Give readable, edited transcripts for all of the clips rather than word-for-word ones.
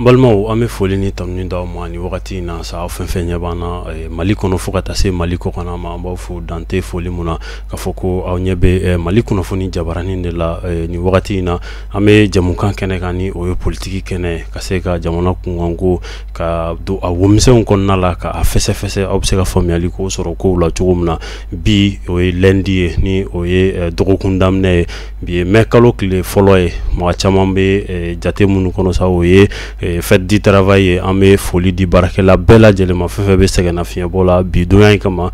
Balimaw, an bɛ foli ni tanuni d'aw ma ni wagati in na sa. Aw fɛn fɛn ɲɛ b'an na Mali kɔnɔ fo ka taa se Mali kɔkan ma, an b'aw fo dante foli mun na k'a fɔ ko aw ɲɛ bɛ Mali kunnafoni jabaranin de la ni wagati in na. An bɛ jamukan kɛnɛ kan, ni o ye politiki kɛnɛ, ka se ka jamana kunkanko ka don a womisɛnw kɔnɔna la, ka a fɛsɛfɛsɛ, aw bɛ se ka faamuyali ko sɔrɔ kow la cogo min na. Bi, o ye lundi ye, ni o ye dɔgɔkun daminɛ ye. Bi ye mai kalo tile fɔlɔ ye. Mɔgɔ caman bɛ jate minnu kɔnɔ sa, o ye fête du travail ye. An bɛ foli di baarakɛla bɛɛ lajɛlen ma, fɛn fɛn bɛ sɛgɛnnafiɲɛbɔ la bi donya in kama,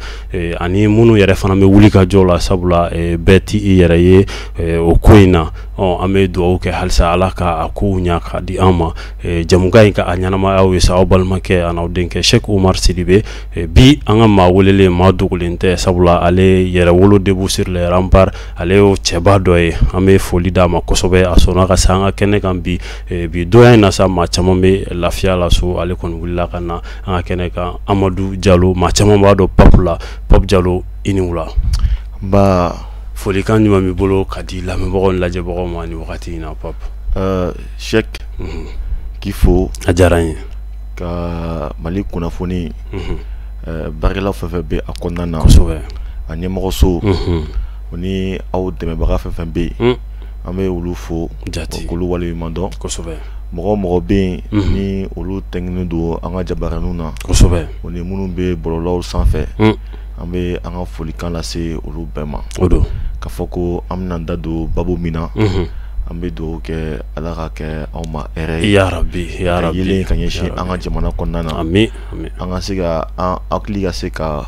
ani minnu yɛrɛ fana bɛ wuli ka jɔ la, sabula bɛɛ ti i yɛrɛ ye o ko in na. Ɔ, an bɛ dugawu kɛ halisa, Ala ka a kow ɲa ka di an ma. Jamukan in ka a ɲɛnamaya aw ye sa, aw balimakɛ an'aw denkɛ Cheick Oumar Sidibe. Bi, an ka maa welelen, maa dogolen tɛ, sabula ale Yɛrɛwolo debout sur les remparts, ale y'o cɛba dɔ ye. An bɛ foli d'a ma kosɛbɛ, a sɔnna ka se an ka kɛnɛ kan bi. Bi donya in na sa, maa caman bɛ lafiya la so, ale kɔni wulila ka na an ka kɛnɛ kan. Amadu Jalo, maa caman b'a dɔn Pape la. Pape Jalo, i ni wula. Nba. Folikan ɲuman b'i bolo ka di lamɛnbagaw ni lajɛbagaw ma ni wagati in na, Pape? Cheick, k'i fo. A diyara n ye. Ka Mali kunnafoni baarakɛla fɛn fɛn bɛ a kɔnɔna na, a ɲɛmɔgɔso o ni aw dɛmɛbaga fɛn fɛn bɛ yen, an bɛ olu fo. Jati. K'olu waleɲuman dɔn. Mɔgɔ o mɔgɔ bɛ yen ni olu tɛngɛnnen don an ka jabaraninw na, o ni minnu bɛ bɔlɔlɔw sanfɛ, an bɛ an ka folikan lase olu bɛɛ ma. O don. Ka fɔ ko an bɛna da don babu min na, an bɛ dugawu kɛ, Ala ka kɛ anw ma hɛrɛ ye. Ya rabi, ya rabi. Yelen ka ɲɛsin an ka jamana kɔnɔna na. Ami, ami. An ka se ka an hakili ka se ka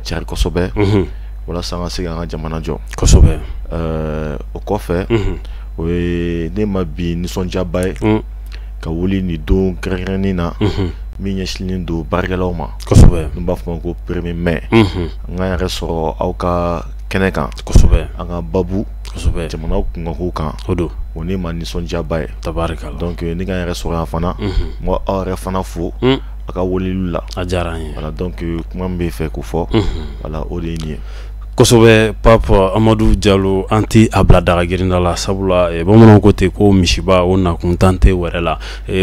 cari kosɛbɛ walasa an ka se k'an ka jamana jɔ. O kɔfɛ, o ye ne ma bi nisɔndiyaba ye ka wuli nin don kɛrɛnkɛrɛnnen na min ɲɛsinnen don baarakɛlaw ma, n'u b'a fɔ ma ko 1er mai. An ka yɛrɛ sɔrɔ aw ka kɛnɛ kan, an ka babu jamana kunkanko kan. O don. O ne ma nisɔndiyaba ye. Tabarikala. Donc ne ka yɛrɛ sɔrɔ yan fana, n b'aw yɛrɛ fana fo a ka weleli la. A diyara an ye. Voilà, donc kuma min bɛ fɛ k'o fɔ, voilà, o de ye nin ye. Kosɛbɛ, Pape Amadu Jalo. An tɛ a bila daga girinda la, sabula bamananw ko ten ko misiba o nakun tan tɛ wɛrɛ la.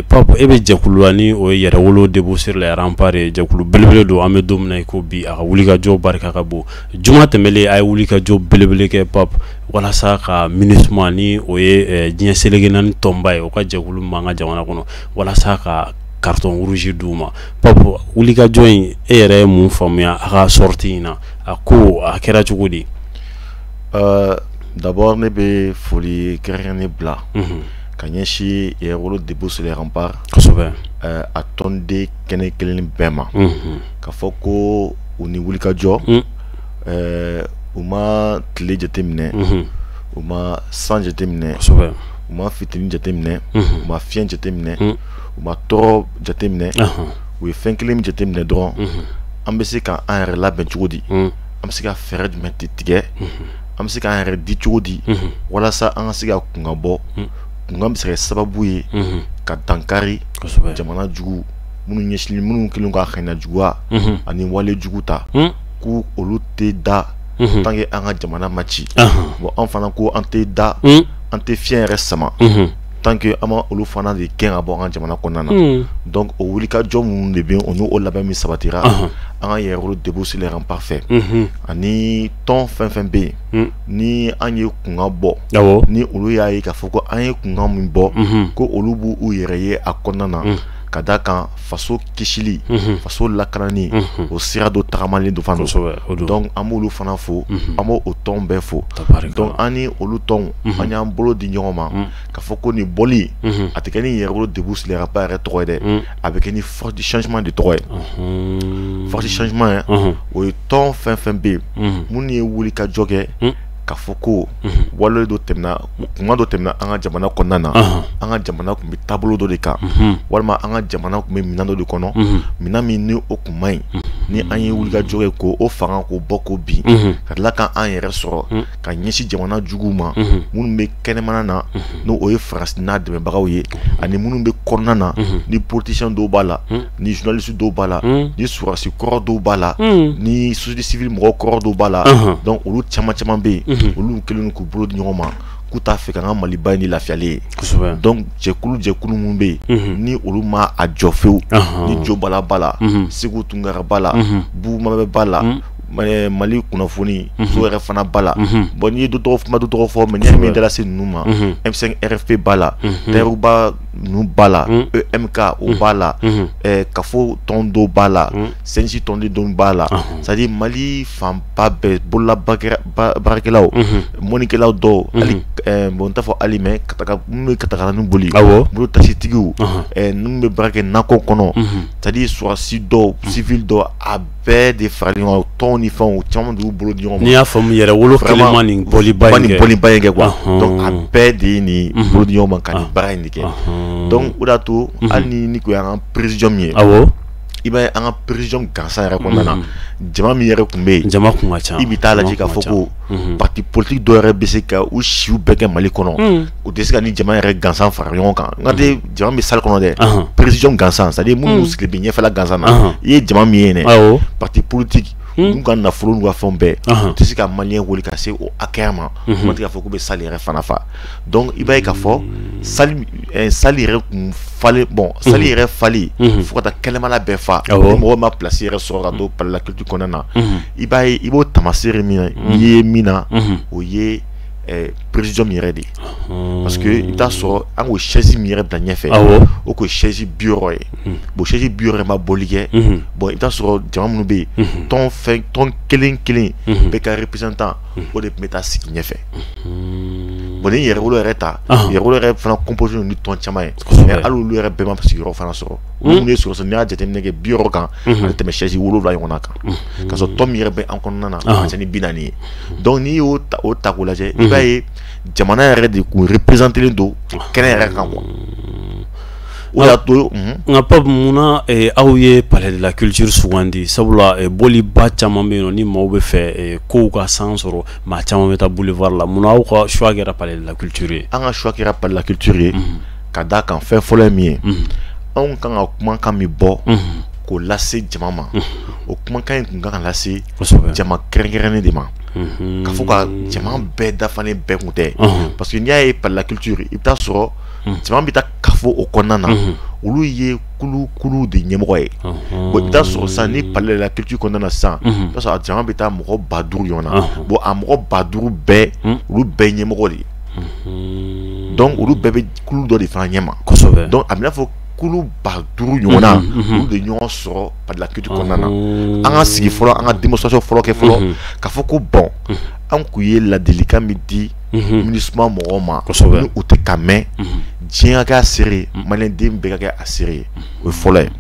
Pape, e bɛ jɛkulu la, ni o ye Yɛrɛwolo debout sur les remparts ye. Jɛkulu belebele don. An bɛ don min na i ko bi, a ka wulikajɔ barika ka bon. Juma tɛmɛlen, a ye wulikajɔ belebele kɛ, Pape, walasa ka MINUSMA, ni o ye diɲɛ seleke naani tɔnba ye, o ka jɛkulu min b'an ka jamana kɔnɔ, walasa ka carton rouge d'u ma. Pape, wulikajɔ in, e yɛrɛ ye mun faamuya a ka sortie in na? A ko a kɛra cogo di? D'abord, ne bɛ foli kɛrɛnkɛrɛnnen bila ka ɲɛsin Yɛrɛwolo debout sur les remparts a tɔnden kɛnɛ kelen bɛɛ ma, ka fɔ ko u ni wulikajɔ, u ma tile jateminɛ, u ma san jateminɛ, u ma fitini jateminɛ, u ma fiɲɛ jateminɛ, u ma tɔɔrɔ jateminɛ. U ye fɛn kelen min jateminɛ dɔrɔn: an bɛ se ka an yɛrɛ labɛn cogo di, an bɛ se ka fɛɛrɛ jumɛn tigɛ, an bɛ se k'an yɛrɛ di cogo di, walasa an ka se ka kunkan bɔ, kunkan bɛ se ka kɛ sababu ye ka dankari jamana jugu minnu ɲɛsinnen, minnu kɛlen ka xɛnɛ juguya ani wale jugu ta, k'u olu tɛ da tant que an ka jamana ma ci. Bon, an fana ko an tɛ da, an tɛ fiɲɛ yɛrɛ sama tant que an ma olu fana de gɛn ka bɔ an ka jamana kɔnɔna na. Donc o wulikajɔ minnu de bɛ yen, o n'o labɛn min sabatira an ka Yɛrɛwolo debout sur les remparts fɛ, ani tɔn fɛn fɛn bɛ yen ni an ye kunkan bɔ, ni olu y'a ye k'a fɔ ko an ye kunkan min bɔ, ko olu b'u u yɛrɛ ye a kɔnɔna na, ka da kan faso kisili, faso lakanani, o sira dɔ tagamalen don fana. Donc an b'olu fana fo, an b'o o tɔn bɛɛ fo. Donc an ni olu tɔnw, an y'an bolo di ɲɔgɔn ma ka fɔ ko nin bɔli, a tɛ kɛ ni Yɛrɛwolo debout sur les remparts yɛrɛ tɔgɔ ye dɛ, a bɛ kɛ ni Force du changement de tɔgɔ ye. Force du changement ye, o ye tɔn fɛn fɛn bɛ yen minnu ye wulikajɔ kɛ. K'a fɔ ko wale dɔ tɛmɛna, kuma dɔ tɛmɛna an ka jamana kɔnɔna na, an ka jamana tun bɛ taabolo dɔ de kan, walima an ka jamana tun bɛ minɛn dɔ de kɔnɔ, minɛn min ni o tun man ɲi, ni an ye wulikajɔ kɛ k'o fanga k'o bɔ k'o bin, ka tila k'an yɛrɛ sɔrɔ ka ɲɛsin jamana juguw ma minnu bɛ kɛnɛmana na, n'o o ye Faransi n'a dɛmɛbagaw ye, ani minnu bɛ kɔnɔna na, ni politicien dɔw b'a la, ni journaliste dɔw b'a la, ni sɔrɔdasi kɔrɔ dɔw b'a la, ni société civile mɔgɔ kɔrɔ dɔw b'a la. Donc olu caman caman bɛ yen, olu kɛlen k'u bolo di ɲɔgɔn ma k'u t'a fɛ k'an ka Maliba in ni lafiyalen ye. Donc jɛkulu minnu bɛ yen, ni olu ma a jɔ fewu, ni Jo Bala b'a la, Segu Tunkara b'a la, Bubu Mabɛ b'a la, Mali kunnafoni so yɛrɛ fana b'a la. Bon, n'i ye dɔ tɔgɔ ma, dɔ tɔgɔ fɔ, mais n'i ye min da lase ninnu ma, M5 RFP b'a la, Tayiruba ninnu b'a la, EMK o b'a la, Kafo tɔn dɔw b'a la, CNJ tɔnden dɔw b'a la. C'est à dire Mali fanba bɛɛ, bolola baarakɛlaw, mɔnikɛlaw dɔw, hali bon n t'a fɔ hali, mais minnu bɛ katakatanin boli, moto taxitigiw, minnu bɛ baara kɛ nakɔ kɔnɔ, c'est à dire sɔrɔdasi dɔw, civil dɔw, a bɛɛ de faralen ɲɔgɔn kan, tɔnw ni fɛnw caman de y'u bolo di ɲɔgɔn ma. N'i y'a faamu, yɛrɛ wolo kelen ma nin bɔliba in kɛ. Bɔliba in kɛ quoi. Donc a bɛɛ de ye nin bolo di ɲɔgɔn ma ka nin baara in de kɛ. Donc o de y'a to hali ni ko y'an ka présidium ye, i b'a ye an ka présidium gansan yɛrɛ kɔnɔna na, jama min yɛrɛ tun bɛ yen, jama kun ka ca. I bɛ taa lajɛ k'a fɔ ko parti politique dɔw yɛrɛ bɛ se ka u siw bɛɛ kɛ Mali kɔnɔ, u tɛ se ka ni jama yɛrɛ gansan fara ɲɔgɔn kan. N ka tɛ jama bɛ salle kɔnɔ dɛ, présidium gansan, c'est à dire minnu sigilen bɛ ɲɛfɛla gansan na, i ye jama min ye dɛ, parti politique n'u ka nafolo n'u ka fɛnw bɛɛ, u tɛ se ka malien wele ka se o hakɛya ma, kuma tɛ k'a fɔ k'u bɛ salle yɛrɛ fana fa. Donc i b'a ye k'a fɔ salle yɛrɛ kun falen, bon, salle yɛrɛ fali fo ka taa kɛnɛmala bɛɛ fa, ni mɔgɔ ma place yɛrɛ sɔrɔ ka don palais la culture kɔnɔna na. I b'a ye, i b'o tamaseere min ye min na, o ye présidium yɛrɛ de ye, parce que i bɛ taa sɔrɔ an k'o chaise min yɛrɛ bila ɲɛfɛ, o k'o chaise 60 ye. Bon, chaise 60 ma bɔli kɛ. Bon, i bɛ taa sɔrɔ jama minnu bɛ yen, tɔn fɛn tɔn kelen kelen bɛɛ ka représentant, o de tun bɛ taa sigi ɲɛfɛ. Bon, ni yɛrɛwolo yɛrɛ ta, yɛrɛwolo yɛrɛ fana composé ni tɔn caman ye, mais hali olu yɛrɛ bɛɛ ma sigiyɔrɔ fana sɔrɔ. Olu minnu ye sɔrɔ, n'i y'a jateminɛ kɛ 60 kan, a bɛ tɛmɛ chaise 7 ɲɔgɔnna kan, ka sɔrɔ tɔn min yɛrɛ bɛ an kɔnɔna na, a ka ca ni 40 ye. Donc n'i y'o ta, o ta k'o lajɛ, i b'a ye jamana yɛrɛ de kun représenté don kɛnɛ yɛrɛ kan quoi. O y'a to. Nka Pape, munna aw ye palais de la culture sugandi? Sabula bɔliba caman bɛ yen nɔ, ni maaw bɛ fɛ kow ka san sɔrɔ, maa caman bɛ taa boulevard la. Munna aw ka choix kɛra palais de la culture ye? An ka choix kɛra palais de la culture ye ka d'a kan, fɛn fɔlɔ ye min ye, anw kan ka kumakan min bɔ k'o lase jama ma, o kumakan in kun kan ka lase jama kɛrɛnkɛrɛnnen de ma, ka fɔ ka jama bɛɛ dafalen bɛɛ kun tɛ. Parce que n'i y'a ye palais de la culture, i bɛ taa sɔrɔ jama bɛ taa kafo o kɔnɔna na, olu ye kulu kulu de ɲɛmɔgɔ ye. Bon, i bɛ taa sɔrɔ sisan ni palais de la culture kɔnɔna na sisan, i bɛ taa sɔrɔ a jama bɛ taa mɔgɔ 5000 ɲɔgɔn na. Bon, a mɔgɔ 5000 bɛɛ, olu bɛɛ ye ɲɛmɔgɔ de ye. Donc olu bɛɛ bɛ kulu dɔ de fana ɲɛma. Donc a bɛ n'a fɔ kulu 5000 ɲɔgɔn na, olu de ɲɔgɔn sɔrɔ palais de la culture kɔnɔna na. An ka sigi fɔlɔ, an ka démonstration fɔlɔ kɛ fɔlɔ, k'a fɔ ko bon, an kun ye ladilikan min di MINUSMA mɔgɔw ma, ni u tɛ ka mɛn, diɲɛ ka kɛ a seere ye, maliyɛnden bɛɛ ka kɛ a seere ye, o ye fɔlɔ ye.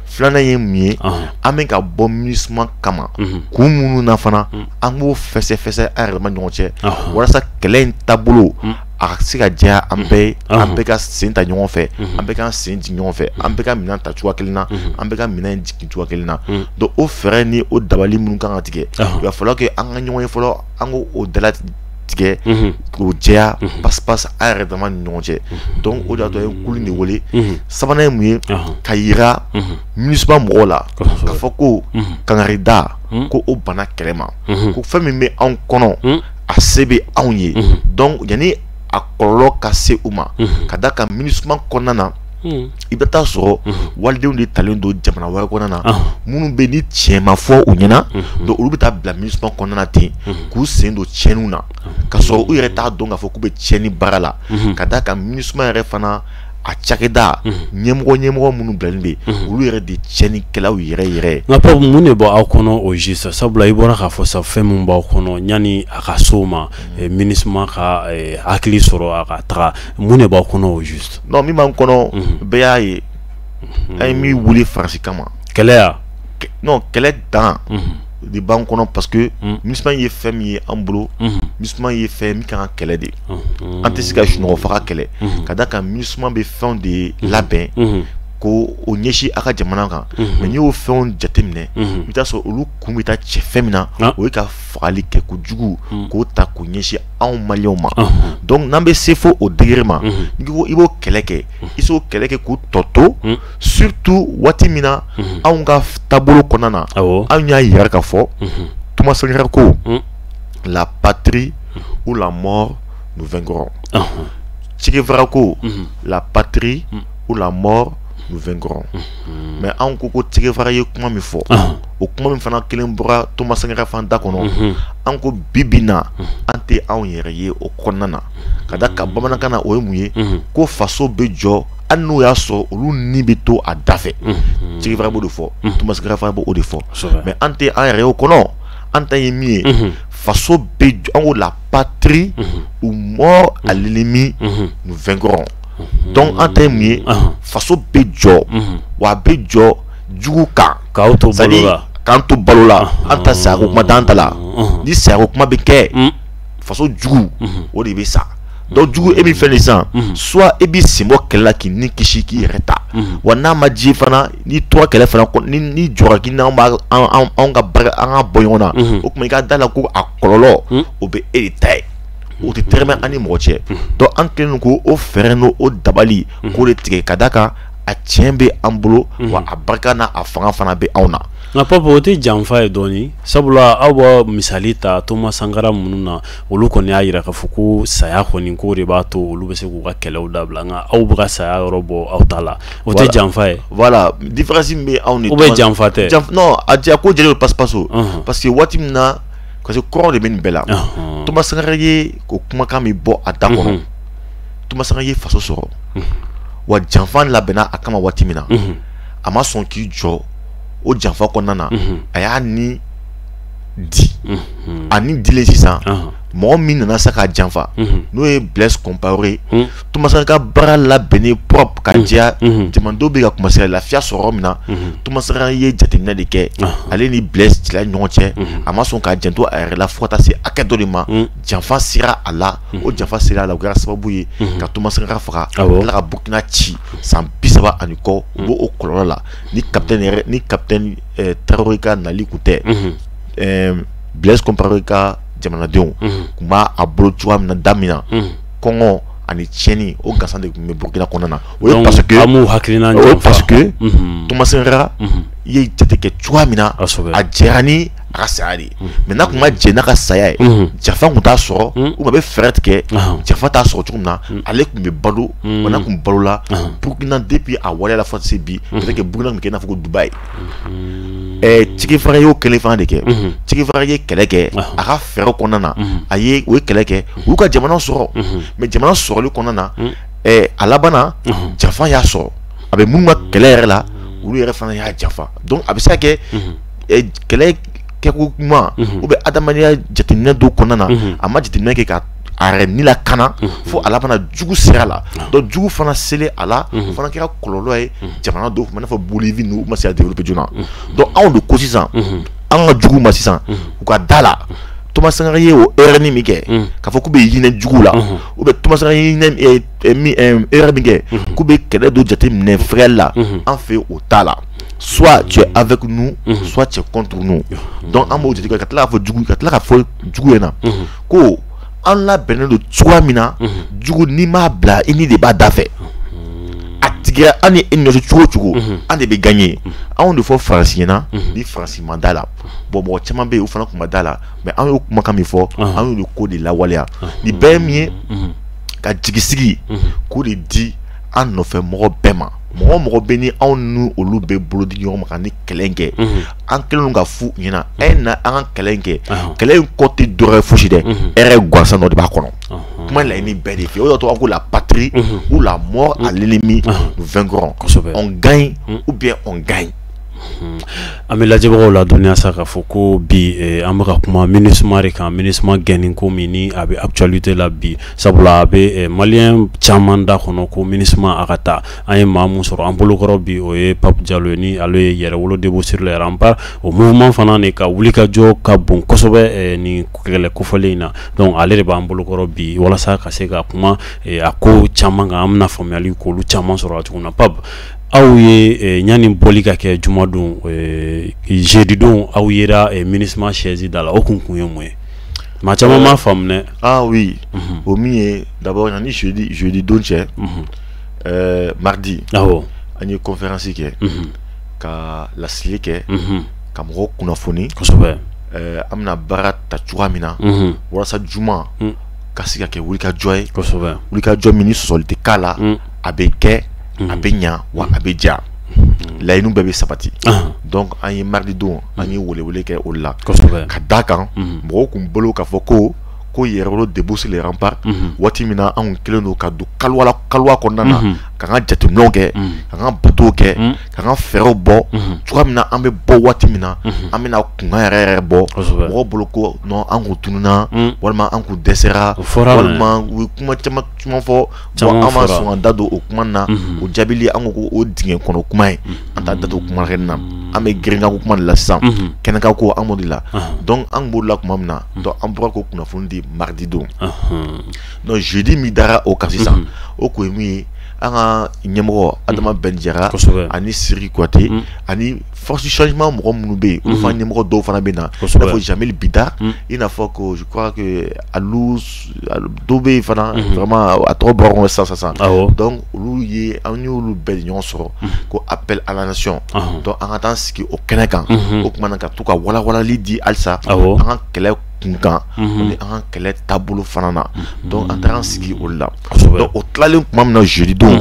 Filanan ye mun ye? An bɛ ka bɔ MINUSMA kama kun minnu na fana, an k'o fɛsɛfɛsɛ an yɛrɛ ma ɲɔgɔn cɛ, walasa kɛlɛ in taabolo a ka se ka diya an bɛɛ ye, an bɛɛ ka sen ta ɲɔgɔn fɛ, an bɛɛ k'an sen jigin ɲɔgɔn fɛ, an bɛɛ ka minɛn ta cogoya kelen na, an bɛɛ ka minɛn jigin cogoya kelen na. Donc o fɛɛrɛ ni o dabali minnu kan ka tigɛ, il va falloir que an ka ɲɔgɔn ye fɔlɔ, an k'o dala tigɛ k'o jɛya passe-passe an yɛrɛ dama ni ɲɔgɔn cɛ. Donc o de y'a to an ye kulu de wele. Sabanan ye mun ye? Ka yira MINUSMA mɔgɔw la k'a fɔ ko kangarida ko o bana kɛlɛ ma, ko fɛn min bɛ anw kɔnɔ, a se bɛ anw ye. Donc yanni a kɔlɔlɔ ka se u ma, ka d'a kan MINUSMA kɔnɔna na, i bɛ taa sɔrɔ walidenw de talen don jamana wɛrɛ kɔnɔna na, minnu bɛ ni tiɲɛ ma fɔ u ɲɛna. Donc olu bɛ taa bila MINUSMA kɔnɔna na ten k'u sen don tiɲɛniw na, ka sɔrɔ u yɛrɛ t'a dɔn k'a fɔ k'u bɛ tiɲɛni baara la. Ka d'a kan MINUSMA yɛrɛ fana a cakɛda ɲɛmɔgɔ minnu bilalen bɛ yen, olu yɛrɛ de tiɲɛnikɛlaw yɛrɛ yɛrɛ. Nka Pape, mun de b'aw kɔnɔ o juste? Sabula i bɔra k'a fɔ sisan, fɛn min b'aw kɔnɔ yanni a ka s'o ma, MINUSMA ka hakili sɔrɔ a ka taga, mun de b'aw kɔnɔ o juste? Non, min b'an kɔnɔ, bɛɛ y'a ye, an ye min wuli Faransi kama. Kɛlɛ ya? Non, kɛlɛ dan de b'an kɔnɔ, parce que MINUSMA ye fɛn min ye an bolo. MINUSMA ye fɛn min kan ka kɛlɛ de, an tɛ se ka sunɔgɔ faga kɛlɛ, ka da kan MINUSMA bɛ fɛnw de labɛn ko o ɲɛsin a ka jamana kan. Mais n'i y'o fɛnw jateminɛ, i bɛ taa sɔrɔ olu kun bɛ taa cɛ fɛn min na, o ye ka fagali kɛ kojugu k'o ta k'o ɲɛsin anw maliyɛnw ma. Donc n'an bɛ se fo o degré ma, n'i ko i b'o kɛlɛ kɛ, i s'o kɛlɛ kɛ k'u tɔ to, surtout waati min na anw ka taabolo kɔnɔna na, anw y'a yira k'a fɔ Thomas Sankara ko la patrie ou la mort, nous vaincrons. Che Guevara ko la patrie ou la mort, nous vaincrons. Mais anw ko ko Che Guevara ye kuma min fɔ, o kuma min fana kelen bɔra Thomas Sankara fana da kɔnɔ, an ko bi bi na an tɛ anw yɛrɛ ye o kɔnɔna na. Ka da ka bamanankan na, o ye mun ye? Ko faso bɛ jɔ hali n'o y'a sɔrɔ olu ni bɛ to a da fɛ. Che Guevara b'o de fɔ, Thomas Sankara fana b'o de fɔ. Mais an tɛ an yɛrɛ ye o kɔnɔ. An ta ye min ye, faso bɛ jɔ, an ko la patrie ou mort à l'ennemi, nous vaincrons. Donc an ta ye mun ye? Faso bɛ jɔ, wa a bɛ jɔ jugu kan. K'aw to balo la. K'an to balo la. An ta sayako kuma t'an ta la. Ni sayako kuma bɛ kɛ, faso jugu o de bɛ sa. Donc jugu e min filɛ nin sisan, soit e b'i sen bɔ kɛlɛ la k'i ni kisi k'i yɛrɛ ta, wa n'a ma ji fana, n'i tora kɛlɛ fana, ni jɔra k'i n'anw b'a anw ka barika an ka bɔ ɲɔgɔn na, o tuma i ka da la ko a kɔlɔlɔ o bɛ e de ta ye, o tɛ tɛrɛmɛ an ni mɔgɔ cɛ. Donc an kɛlen don k'o fɛɛrɛ n'o o dabali k'o de tigɛ, ka d'a kan a tiɲɛ bɛ an bolo, wa a barika n'a a fanga fana bɛ anw na. Nka Pape, o tɛ janfa ye dɔɔni, sabula aw b'a misali ta Thomas Sankara minnu na, olu kɔni y'a jira k'a fɔ ko saya kɔni k'o de b'a to olu bɛ se k'u ka kɛlɛw dabila, nka aw bɛ ka saya yɔrɔ bɔ aw ta la, o tɛ janfa ye? Voilà, différence min bɛ anw ni ou bien janfa tɛ? Non, a ko jɛlen don passe-passe, parce que waati min na, parce que kɔrɔ de bɛ nin bɛɛ la. Thomas Sankara ye o kumakan min bɔ a da kɔnɔ, Thomas Sankara ye faso sɔrɔ, wa janfa labɛnna a kama waati min na, a ma sɔn k'i jɔ o janfa kɔnɔna na, a y'a ni di. A ni dilen sisan, mɔgɔ min nana sa k'a janfa, n'o ye Blaise Compaoré, Thomas Sankara ka baara labɛnnen propre ka diya jamanadenw bɛ ka commencer ka lafiya sɔrɔ yɔrɔ min na, Thomas Sankara ye jateminɛ de kɛ, ale ni Blaise cɛla ɲɔgɔn cɛ, a ma sɔn k'a janto a yɛrɛ la fo ka taa se hakɛ dɔ de ma, janfa sera a la. O janfa sera a la, o kɛra sababu ye ka Thomas Sankara faga, ka tila ka Burkina ci san 30 ani kɔ. U b'o o kɔlɔlɔ la. Ni capitaine yɛrɛ, ni capitaine Traoré ka nali kun tɛ, Blaise Compaoré ka jamanadenw kun b'a a bolo cogoya min na, da min na, kɔngɔ ani tiɲɛni o gansan de tun bɛ Burkina kɔnɔna na. O ye parce que an m'u hakilina o ye parce que Thomas Sankara ye jate kɛ cogoya min na, a jɛra ni a ka saya de ye. Mais n'a kun ma jɛ n'a ka saya ye, janfa kun t'a sɔrɔ, ou bien a bɛ fɛɛrɛ tigɛ janfa t'a sɔrɔ cogo min na, ale tun bɛ balo. Wa n'a kun balola, Burkina depuis a waleya la fo ka se bi, peut-être que Burkina tun bɛ kɛ i n'a fɔ ko Dubaï. Che Guevara y'o kelen fana de kɛ. Che Guevara ye kɛlɛ kɛ a ka fɛɛrɛ kɔnɔna na, a ye o ye kɛlɛ kɛ, u y'u ka jamana sɔrɔ. Mais jamana sɔrɔli kɔnɔna na, a labanna janfa y'a sɔrɔ, a bɛ minnu ka kɛlɛ yɛrɛ la, olu yɛrɛ fana y'a janfa. Donc a bɛ se ka kɛ kɛlɛ kɛko ɲuman ou bien adamadenya jateminɛ dɔw kɔnɔna na, a ma jateminɛ kɛ ka a yɛrɛ ni lakana fo a labanna jugu sera la. Donc jugu fana selen a la, o fana kɛra kɔlɔlɔ ye jamana dɔw kun, i n'a fɔ Bolivie ninnu, u ma se ka développer joona. Donc anw de ko sisan, an ka jugu ma sisan, u ka da la Thomas Sankara ye o erreur min kɛ, k'a fɔ k'u bɛ hinɛ jugu la, ou bien Thomas Sankara ye hinɛ erreur min kɛ, k'u bɛ kɛlɛ dɔ jateminɛ fɛgɛli la, an fɛ o t'a la. Soit tu es avec nous, soit tu es contre nous. Donc an b'o jate ka tila k'a fɔ jugu, ka tila k'a fɔ jugu ɲɛna ko an labɛnnen don cogoya min na, jugu n'i m'a bila, i ni de b'a da fɛ. A tigɛra an ni e ni ɲɔgɔn cɛ cogo o cogo, an de bɛ gagner. Anw de fɔ Faransi ɲɛna ni Faransi ma da la. Bon, mɔgɔ caman bɛ yen, o fana tun ma da la, mais an y'o kumakan min fɔ, an y'o de ko de lawaleya. Nin bɛɛ ye min ye, ka jigisigi k'o de di an nɔfɛ mɔgɔ bɛɛ ma. Mɔgɔ mɔgɔ bɛ ni anw ni olu bɛ bolo di ɲɔgɔn ma ka ni kɛlɛ in kɛ, an kɛlen don ka f'u ɲɛna, a ye na an ka kɛlɛ in kɛ. Kɛlɛ in kɔ tɛ dɔwɛrɛ fosi dɛ, hɛrɛ gansan dɔ de b'a kɔnɔ. Kuma laɲini bɛɛ de fɛ, o de y'a to an ko la patrie ou la mort à l'ennemi, nous vaincrons. On gagne ou bien on gagne. An bɛ lajɛbagaw la dɔnniya sa k'a fɔ ko bi an bɛ ka kuma MINUSMA de kan, MINUSMA gɛnni ko min ni a bɛ actualité la bi, sabula a bɛ malien caman da kɔnɔ ko MINUSMA a ka taa. An ye maa mun sɔrɔ an bolokɔrɔ bi, o ye Pape Diallo ye, ni ale ye Yɛrɛwolo Debout sur les Remparts, o mouvement fana de ka wulikajɔ ka bon kosɛbɛ nin kɛlɛ kofɔlen in na. Donc ale de b'an bolokɔrɔ bi walasa ka se ka kuma a ko caman kan, an bɛna faamuyali k'olu caman sɔrɔ a cogo min na. Pape, aw ye ɲani bɔli ka kɛ jumadon, jeudi don aw yera MINUSMA siège da la, o kun ye mun ye? Maa caman m'a faamu dɛ. Ah oui, o min ye d'abord yanni jeudi don cɛ, mardi, awɔ, an ye conférence kɛ ka laseli kɛ, ka mɔgɔw kunnafoni kosɛbɛ, an bɛna baara ta cogoya min na walasa juma ka se ka kɛ wulikajɔ ye kosɛbɛ, wulikajɔ min ni sɔsɔli tɛ k'a la, a bɛ kɛ, a bɛ ɲa wa a bɛ ja, laɲiniw bɛɛ bɛ sabati. Donc an ye mardi don an ye welewele kɛ o la kosɛbɛ, ka d'a kan mɔgɔw kun bolo k'a fɔ ko Yɛrɛwolo Debout sur les Remparts, waati min na anw kɛlen don ka don kaliwa kɔnɔna na, k'an ka jateminɛw kɛ, k'an ka batow kɛ, k'an ka fɛɛrɛw bɔ cogoya min na an bɛ bɔ waati min na an bɛna kunkan yɛrɛ bɔ. Mɔgɔw bolo ko non, an kun tununna, walima an kun dɛsɛra, walima u ye kuma caman caman fɔ. Bon, an ma sɔn ka da don o kuma na, o jaabili an ko o dingɛ kɔnɔ kuma ye, an t'a da don kuma kɛ na, an bɛ girinkan ko kuma de la sisan, kɛnɛkan ko an b'o de la. Donc an b'o la tuma min na, donc an bɔra k'o kunnafoni di mardi don. Donc jeudi min dara o kan sisan, o kun ye min ye, an ka ɲɛmɔgɔ Adama Ben Diarra ani Siri Kouyaté ani force changement mɔgɔ minnu bɛ yen, olu fana ɲɛmɔgɔ dɔw fana bɛ na, i n'a fɔ Jamil Bida, i n'a fɔ ko je crois que Alou dɔw bɛ yen fana, vraiment a tɔgɔ bɔra kɔnɔ sisan. Donc olu ye, an y'olu bɛɛ de ɲɔgɔn sɔrɔ ko appel à la nation. Donc an ka taa sigi o kɛnɛ kan, o tuma na ka to ka walawalali di halisa an ka kɛlɛ kun kan ani an ka kɛlɛ taabolo fana na. Donc an taara an sigi olu la. Donc o tilalen tuma min na jeudi don,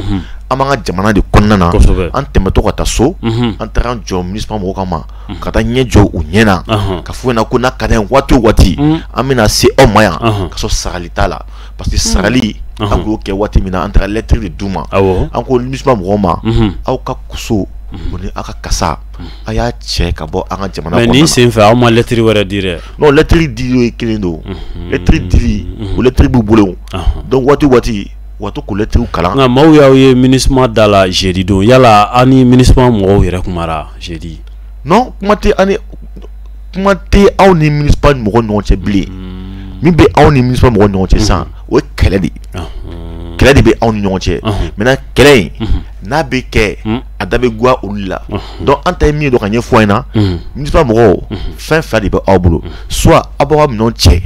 an b'an ka jamana de kɔnɔna na, an tɛmɛtɔ ka taa so, an taara an jɔ MINUSMA mɔgɔw kama, ka taa ɲɛ jɔ u ɲɛ na, ka fɔ ɲɛna ko n'a ka d'an ye waati o waati an bɛna se aw ma yan, ka sɔrɔ sarali t'a la, parce que sarali an k'o kɛ waati min na, an taara lettre de d'u ma, an ko MINUSMA mɔgɔw ma, aw ka so o ni aw ka kasa a y'a cɛ ka bɔ an ka jamana kɔnɔ. Mais nin sen fɛ aw ma lettre wɛrɛ di dɛ. Non, lettre dili ye kelen don, lettre dili o lettre b'u bolo, donc waati o waati u ka to k'o lettre kalan. Nka maaw y'aw ye MINUSMA da la jeudi don, yala aw ni MINUSMA mɔgɔw yɛrɛ kumara jeudi? Non, kuma tɛ ani kuma tɛ aw ni MINUSMA mɔgɔw ni ɲɔgɔn cɛ bilen. Min bɛ aw ni MINUSMA mɔgɔw ni ɲɔgɔn cɛ sisan, o ye kɛlɛ de ye. Kɛlɛ de bɛ aw ni ɲɔgɔn cɛ. Maintenant kɛlɛ in n'a bɛ kɛ, a da bɛ goya olu la. Donc an ta ye min ye dɔrɔn ka ɲɛfɔ an ɲɛna, MINUSMA mɔgɔw fɛn fila de bɛ aw bolo, soit aw b'aw ka minɛnw cɛ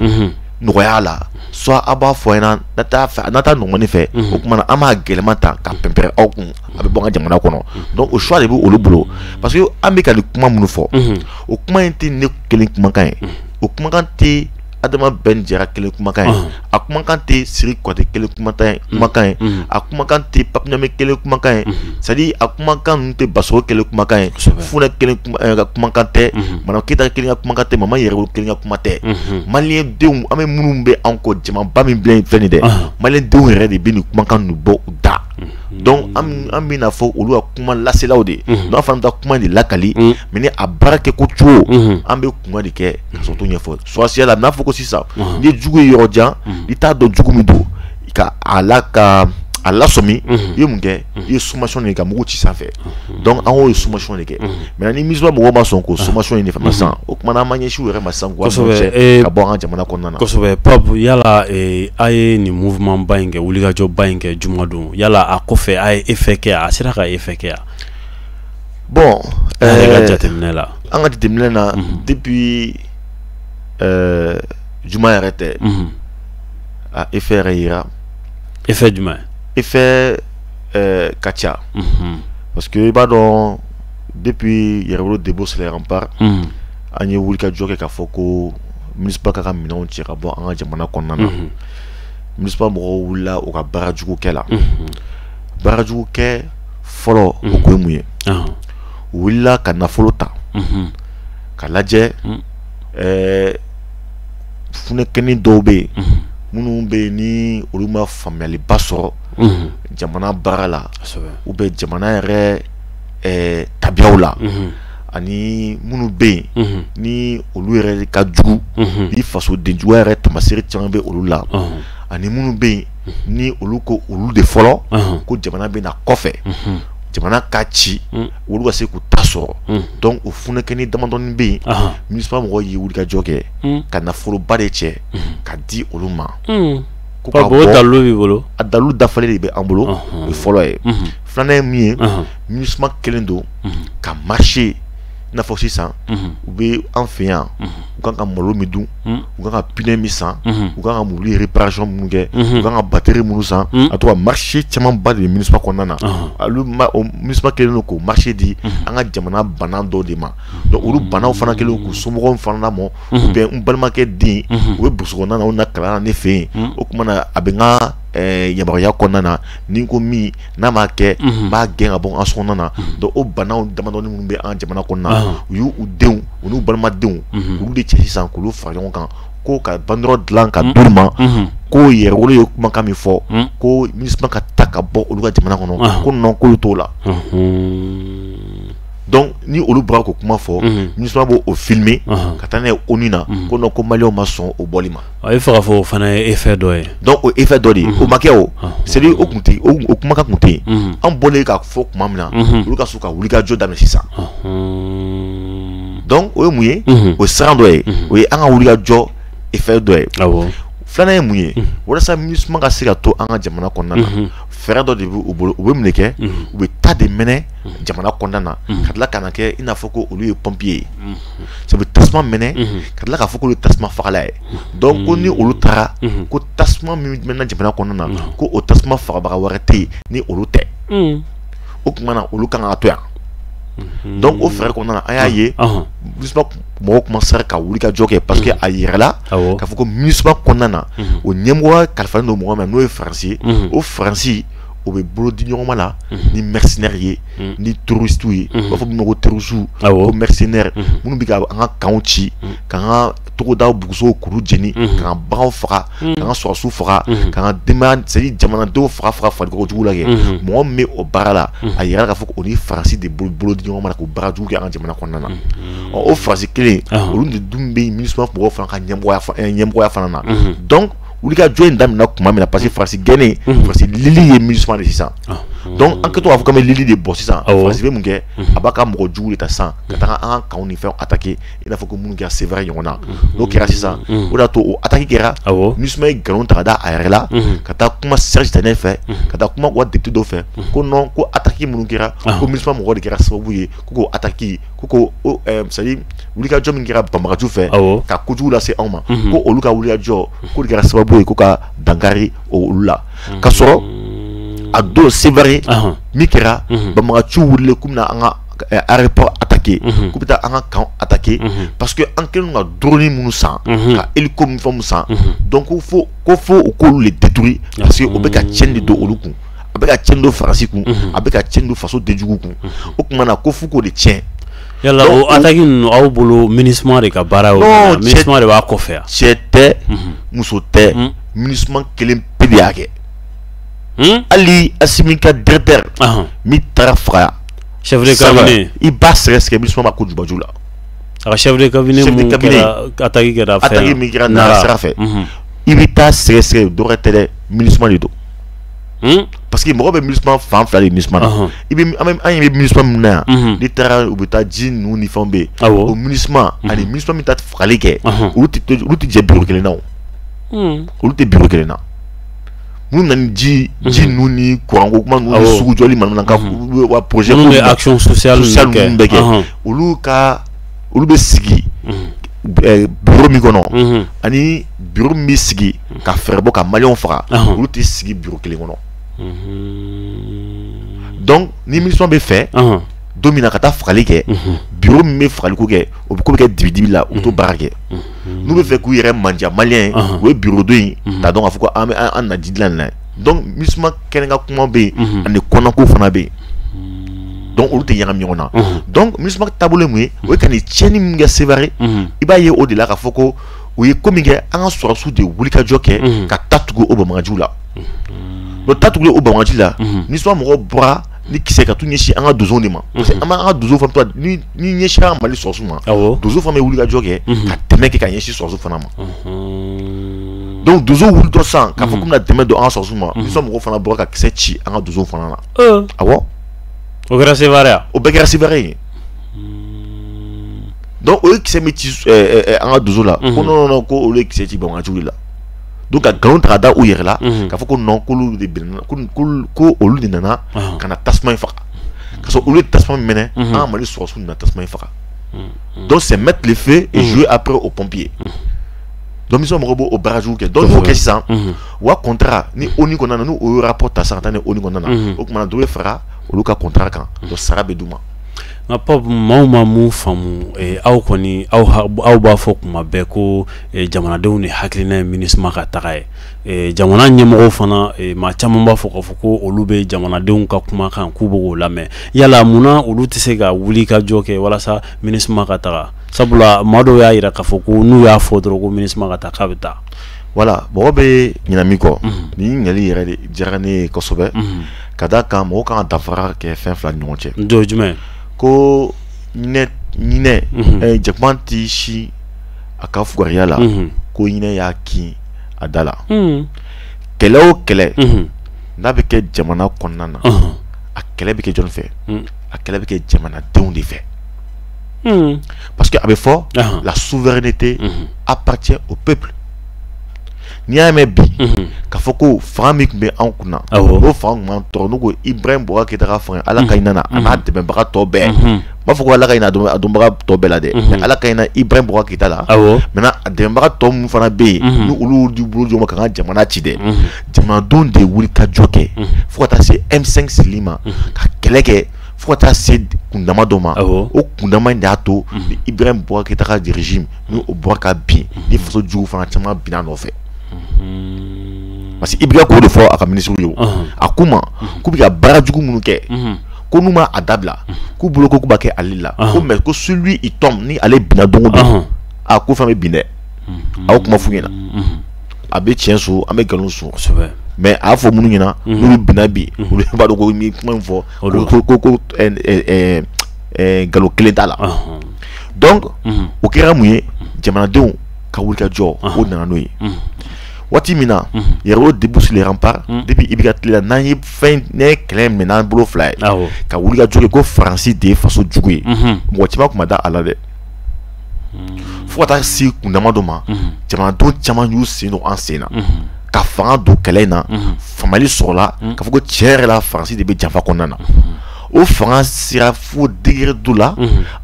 nɔgɔya la, soit aw b'a fɔ an ɲɛna n'a t'a nɔgɔmani fɛ, o tuma na an b'a gɛlɛman ta ka pɛnpɛrɛn aw kun, a bɛ bɔ an ka jamana kɔnɔ. Donc o choix de bɛ olu bolo, parce que an bɛ ka nin kuma minnu fɔ, o kuma in tɛ ne kelen kumakan ye, o kumakan tɛ Adama Ben Diarra kelen kumakan ye, a kumakan tɛ Siri Kouyaté kelen kumakan ye, a kumakan tɛ Pape Ɲame kelen kumakan ye, c'est à dire a kumakan ninnu tɛ Basogo kelen kumakan ye, Funɛ kelen ka kumakan tɛ, Madame Keyita kelen ka kumakan tɛ, Mama Yɛrɛwolo kelen ka kuma tɛ. Malien denw, an bɛ minnu bɛ an kɔ, jamaba min bila yen fɛn nin dɛ, malien denw yɛrɛ de bɛ nin kumakan ninnu bɔ u da. Donc an bɛna fɔ olu ka kuma laselaw de ye, n'an fana bɛ taa kuma de lakali, mais ni a baara kɛ ko cogo, an bɛ kuma de kɛ ka sɔrɔ t'o ɲɛfɔ. Sɔrɔsiya la, n'a fɔ ko sisan n'i ye jugu ye yɔrɔ jan, i t'a dɔn jugu min don, ka a la ka a lasɔmi, i ye mun kɛ? I ye sommation de kɛ ka mugu ci sanfɛ. Donc an y'o sommation de kɛ. Maintenant ni MINUSMA mɔgɔw ma sɔn k'o sommation in de fana sisan, o tuma na an ma ɲɛsin u yɛrɛ ma sisan k'u cɛ ka bɔ an ka jamana kɔnɔna na. Kosɛbɛ. Pape, yala a ye nin mouvement ba in kɛ, wulikajɔ ba in kɛ jumadon, yala a kɔfɛ a ye effet kɛ, a sera ka effet kɛ wa? Bon, an yɛrɛ ka jateminɛ la, an ka jateminɛ na, depuis juma yɛrɛ tɛ, a effet yɛrɛ yira. Effet jumɛn? Effet ka ca, parce que i b'a dɔn depuis Yɛrɛwolo Debout sur les Remparts, an ye wulikajɔ kɛ k'a fɔ ko MINUSMA ka minɛnw cɛ ka bɔ an ka jamana kɔnɔna na. MINUSMA mɔgɔw wulila u ka baara jugu kɛ la. Baara jugu kɛ fɔlɔ, o kun ye mun ye? U wulila ka nafolo ta ka lajɛ, funɛkɛni dɔw bɛ yen minnu bɛ yen ni olu ma faamuyaliba sɔrɔ jamana baara la, ou bien jamana yɛrɛ tabiyaw la, Ani minnu bɛ yen ni olu yɛrɛ ka jugu, ni fasodenjuguya yɛrɛ taamasere caman bɛ olu la, ani minnu bɛ yen ni olu ko olu de fɔlɔ ko jamana bɛ na kɔfɛ, jamana ka ci olu ka se k'u ta sɔrɔ. Donc o funɛkɛni damadɔni bɛ yen, MINUSMA mɔgɔw ye wulikajɔ kɛ ka nafoloba de cɛ ka di olu ma. Ko ka bɔ dalilu b'i bolo? A dalilu dafalen de bɛ an bolo. O ye fɔlɔ ye. Filanan ye min ye, MINUSMA kelen don ka marché, i n'a fɔ sisan u bɛ an fɛ yan, u kan ka malo min dun, u kan ka pneu min san, u kan ka mobili réparation minnu kɛ, u kan ka batterie minnu san, a to ka marché camanba de bɛ MINUSMA kɔnɔna na. Olu MINUSMA kelen don k'o marché di an ka jamana bana dɔw de ma. Donc olu banaw fana kɛlen don k'u somɔgɔw fana lamɔ, ou bien n balimakɛ den u bɛ burusi kɔnɔna na, u na kalan na ne fɛ yen, o tuma na a bɛ n ka yamaruya kɔnɔna na, ni ko min n'a m'a kɛ, n b'a gɛn ka bɔ an ka so kɔnɔna na. Donc o banaw damadɔni minnu bɛ an jamana kɔnɔna na, u y'u denw u n'u balimadenw olu de cɛ sisan k'olu fara ɲɔgɔn kan ko ka banderole dilan ka d'u ma, ko yɛrɛwolo ye kumakan min fɔ ko MINUSMA ka taa ka bɔ olu ka jamana kɔnɔ, ko non, k'olu t'o la. Donc ni olu bɔra k'o kuma fɔ, MINUSMA b'o o filmer ka taa n'a ye ONU na, ko non, ko maliyɛnw ma sɔn o bɔli ma. A bɛ fɛ k'a fɔ o fana ye effet dɔ ye. Donc o effet dɔ de ye, o ma kɛ o, c'est à dire o kun tɛ, o kumakan kun tɛ yen. An bɔlen k'a fɔ tuma min na, olu ka sɔrɔ ka wulikajɔ daminɛ sisan. Donc o ye mun ye? O ye siran dɔ ye, o ye an ka wulikajɔ effet dɔ ye. Filanan ye mun ye? Walasa MINUSMA ka se ka to an ka jamana kɔnɔna na, fɛɛrɛ dɔ de bɛ u bolo. U bɛ mun de kɛ? U bɛ ta de mɛnɛ jamana kɔnɔna na ka tila ka na kɛ i n'a fɔ ko olu ye pompier ye, sabu tasuma mɛnɛ ka tila k'a fɔ k'olu ye tasuma fagala ye. Donc ko ni olu taara, ko tasuma min mɛnna jamana kɔnɔna na, ko o tasuma fagabaga wɛrɛ tɛ yen ni olu tɛ. O tuma na olu kan ka to yan. Donc o fɛɛrɛ kɔnɔna na, an y'a ye MINUSMA mɔgɔw commencera ka wulikajɔ kɛ, parce que a yɛrɛla k'a fɔ ko MINUSMA kɔnɔna na, o ɲɛmɔgɔya kalifalen don mɔgɔ min ma, n'o ye Faransi ye. O Faransi o bɛ bolo di ɲɔgɔn ma la ni mercenaires ye, ni terroristes ye, u b'a fɔ min ma ko terroristes, ko mercenaires minnu bɛ ka an ka camps ci, k'an ka togodaw bugusow kuru jeni, k'an ka baganw faga, k'an ka sɔrɔdasiw faga, k'an ka denbaya, c'est à dire jamanadenw faga faga farikolo jugu la kɛ. Mɔgɔ min bɛ o baara la, a yɛrɛ k'a fɔ o ni Faransi de bolo di ɲɔgɔn ma k'o baara jugu kɛ an ka jamana kɔnɔna na. Ɔ, o Faransi kelen, olu de dun bɛ MINUSMA mɔgɔw fana ka ɲɛmɔgɔya fana na. Donc wulikajɔ in daminɛ tuma min na, parce que Faransi gɛnnen, Faransi lili ye MINUSMA de sisan. Donc an kɛtɔ k'a fɔ k'an bɛ lili de bɔ sisan, Faransi bɛ mun kɛ? A b'a ka mɔgɔ jugu de ta sisan ka taga an ka camps ni fɛnw attaquer, i n'a fɔ ko minnu kɛra Sevare ɲɔgɔn na. N'o kɛra sisan, o de y'a to o attaque kɛra, MINUSMA ye nkalon ta ka da a yɛrɛ la, ka taa kuma Serge Daniel fɛ, ka taa kuma u ka député dɔw fɛ, ko non, ko attaque minnu kɛra, ko MINUSMA mɔgɔw de kɛra sababu ye ko k'o attaque, ko k'o, c'est à dire wulikajɔ min kɛra banbagaciw fɛ ka kojugu lase anw ma, ko olu ka wulikajɔ k'o de kɛra sababu ye ko ka dankari olu la. Ka sɔrɔ a don Sevare min kɛra, banbagaciw wulilen k'u bɛna an ka aéroport attaquer, k'u bɛ taa an ka camp attaquer, parce que an kɛlen don ka drone minnu san, ka hélico min fɛn san, donc ko fo u k'olu de détruire, parce que o bɛ ka tiɲɛni de don olu kun, a bɛ ka tiɲɛni don Faransi kun, a bɛ ka tiɲɛni don faso denjugu kun. O tuma na ko f'u k'o de tiɲɛ. Yala o attaque ninnu, aw bolo MINUSMA de ka baara ye o? MINUSMA de b'a kɔfɛ yan? Cɛ tɛ, muso tɛ, MINUSMA kelen pe de y'a kɛ. Hali Assimi ka directeur min taara faga, chef de cabinet, i b'a sɛgɛsɛgɛ, MINUSMA ma ko jubaju la. A ka chef de cabinet mun kɛra, attaque kɛra fɛn, attaque min kɛra Nara sira fɛ, i bɛ taa sɛgɛsɛgɛ, dɔ wɛrɛ tɛ dɛ, MINUSMA de don. Parce que mɔgɔ bɛ MINUSMA fan fila de MINUSMA na. I bɛ an ɲɛ bɛ MINUSMA min na yan, n'i taara u bɛ taa ji ninnu ni fɛnw bɛ yen, o MINUSMA ani MINUSMA min ta fagali kɛ, olu tɛ jɛ bureau kelen na, o olu tɛ bureau kelen na. Minnu nana ni ji ninnu ni kuran ko kuma ninnu ni sugu jɔli manamanakan wa projet minnu bɛ action sociale ninnu bɛɛ kɛ, olu bɛ sigi bureau min kɔnɔ, ani bureau min bɛ sigi ka fɛɛrɛ bɔ ka maliyɛnw faga, olu tɛ sigi bureau kelen kɔnɔ. Donc ni MINUSMA bɛ fɛ don min na ka taa fagali kɛ, bureau min bɛ fagaliko kɛ, o bɛ ko bɛ kɛ dibi dibi la, u t'o baara kɛ. N'u bɛ fɛ k'u yɛrɛ mandiya maliyɛn ye, u ye bureau dɔ in ta dɔn k'a fɔ ko an bɛ an na ji dilan nin na. Donc MINUSMA kɛnɛ ka kuma bɛ yen, ani kɔnɔko fana bɛ yen, donc olu tɛ ɲagami ɲɔgɔn na. Donc MINUSMA taabolo ye mun ye? O ye ka nin tiɲɛni min kɛ Sevare, i b'a ye o de la k'a fɔ ko u ye ko min kɛ, an ka sɔrɔdasiw de wulikajɔ kɛ ka ta tugu o banbaganciw la. Donc ta tugulen o banbagaci la, MINUSMA mɔgɔw bɔra Ni kisɛ ka t'u ɲɛsin an ka donsow de ma, parce que an b'an ka donsow fana, ni ɲɛsira Mali sɔrɔsiw ma, donso fana bɛ wuli ka jɔ kɛ ka dɛmɛ kɛ ka ɲɛsin sɔrɔsiw fana ma. Donc donsow wulitɔ sisan k'a fɔ k'u bɛna dɛmɛ don an ka sɔrɔsiw ma, MINUSMA mɔgɔw fana bɔra ka kisɛ ci an ka donsow fana na. Awɔ. O kɛra Sevare ya? O bɛɛ kɛra Sevare ye. Donc o ye kisɛ min ci an ka donso la, ko non non ko olu ye kisɛ ci banbaganciw de la. Donc ka nkalon ta ka da u yɛrɛ la, k'a fɔ ko non, k'olu de binna, ko olu de nana ka na tasuma in faga, ka sɔrɔ olu ye tasuma minɛ, an ka Mali sɔrɔsiw nana tasuma in faga. Donc c'est mettre le feu et jouer après aux pompiers. Donc MINUSMA mɔgɔw b'o baara jugu kɛ. Donc n'o kɛ sisan, u ka contrat ni ONU kɔnɔna na, n'u y'o rapport ta sisan ka taa ni ONU kɔnɔna na, o tuma na dɔ bɛ fara olu ka contrat kan, donc sara bɛ d'u ma. Nka Pape, maaw ma mun faamu, aw kɔni aw b'a fɔ kuma bɛɛ ko jamanadenw de hakilina ye MINUSMA ka taga ye. Jamana ɲɛmɔgɔw fana, maa caman b'a fɔ k'a fɔ ko olu bɛ jamanadenw ka kumakan k'u bɛ k'o lamɛn. Yala munna olu tɛ se ka wuli ka jɔ kɛ walasa MINUSMA ka taga? Sabula maa dɔw y'a jira k'a fɔ ko n'u y'a fɔ dɔrɔn ko MINUSMA ka taa, k'a bɛ taa. Voilà, mɔgɔ bɛ ɲinɛ min kɔ, nin ɲininkali yɛrɛ de diyara ne ye kosɛbɛ, ka d'a kan mɔgɔ kan ka danfara kɛ fɛn fila ni ɲɔgɔn cɛ. Jɔ jumɛn? Ko ɲinɛ jakuma t'i si a ka fugariya la, ko ɲinɛ y'a kin a da la. Kɛlɛ o kɛlɛ n'a bɛ kɛ jamana kɔnɔna na, a kɛlɛ bɛ kɛ jɔn fɛ? A kɛlɛ bɛ kɛ jamanadenw de fɛ. Parce que a bɛ fɔ la souveraineté appartient au peuple. N'i y'a mɛn bi k'a fɔ ko fanga min tun bɛ anw kunna, n'o fanga tun b'an tɔɔrɔ, n'u ko Ibrahim Boubacar Keïta ka fanga, Ala ka hinɛ na a n'a dɛmɛbaga tɔ bɛɛ. N b'a fɔ ko Ala ka hinɛ a dɔnbaga tɔ bɛɛ la dɛ, mais Ala ka hinɛ Ibrahim Boubacar Keïta la. Maintenant a dɛmɛbaga tɔ minnu fana bɛ yen, ni olu y'u bolo jɔ ma k'an ka jamana ci dɛ, jamanadenw de ye wuli ka jɔ kɛ fo ka taa se M5 sigili ma, ka kɛlɛ kɛ fo ka taa se kundama dɔ ma. O kundama in de y'a to ni Ibrahim Boubacar Keïta ka régime ni o bɔra ka bin, ni faso jugu fana caman binna a nɔfɛ. Parce que IBK k'o de fɔ a ka ministre ye, a k'u ma k'u bɛ ka baara jugu minnu kɛ, ko n'u ma a dabila, k'u bolo ko k'u b'a kɛ ale la, ko mais ko celui il tombe, ni ale binna don o don, a ko fɛn bɛ bin dɛ. A y'o kuma f'u ɲɛna, a bɛ tiɲɛ so, an bɛ nkalon so, mais a y'a fɔ minnu ɲɛna n'olu binna bi, olu b'a dɔn ko ni kuma in fɔ ko nkalon kelen t'a la. Donc o kɛra mun ye? Jamanadenw ka wuli ka jɔ, o nana n'o ye. Waati min na Yɛrɛwolo debout sur les remparts, depuis IBK tile la, n'an ye fɛn, n'an ye kɛlɛ minɛ n'an bolo fila ye ka wuli ka jɔ kɛ ko Faransi de ye faso jugu ye, mɔgɔ caman tun ma da a la dɛ. Fo ka taa se kundama dɔ ma, jamanadenw caman y'u sen don an sen na ka fanga don kɛlɛ in na, faamuyali sɔrɔla k'a fɔ ko tiɲɛ yɛrɛ la Faransi de bɛ janfa kɔnɔna na. O fanga sera fo degré dɔ la,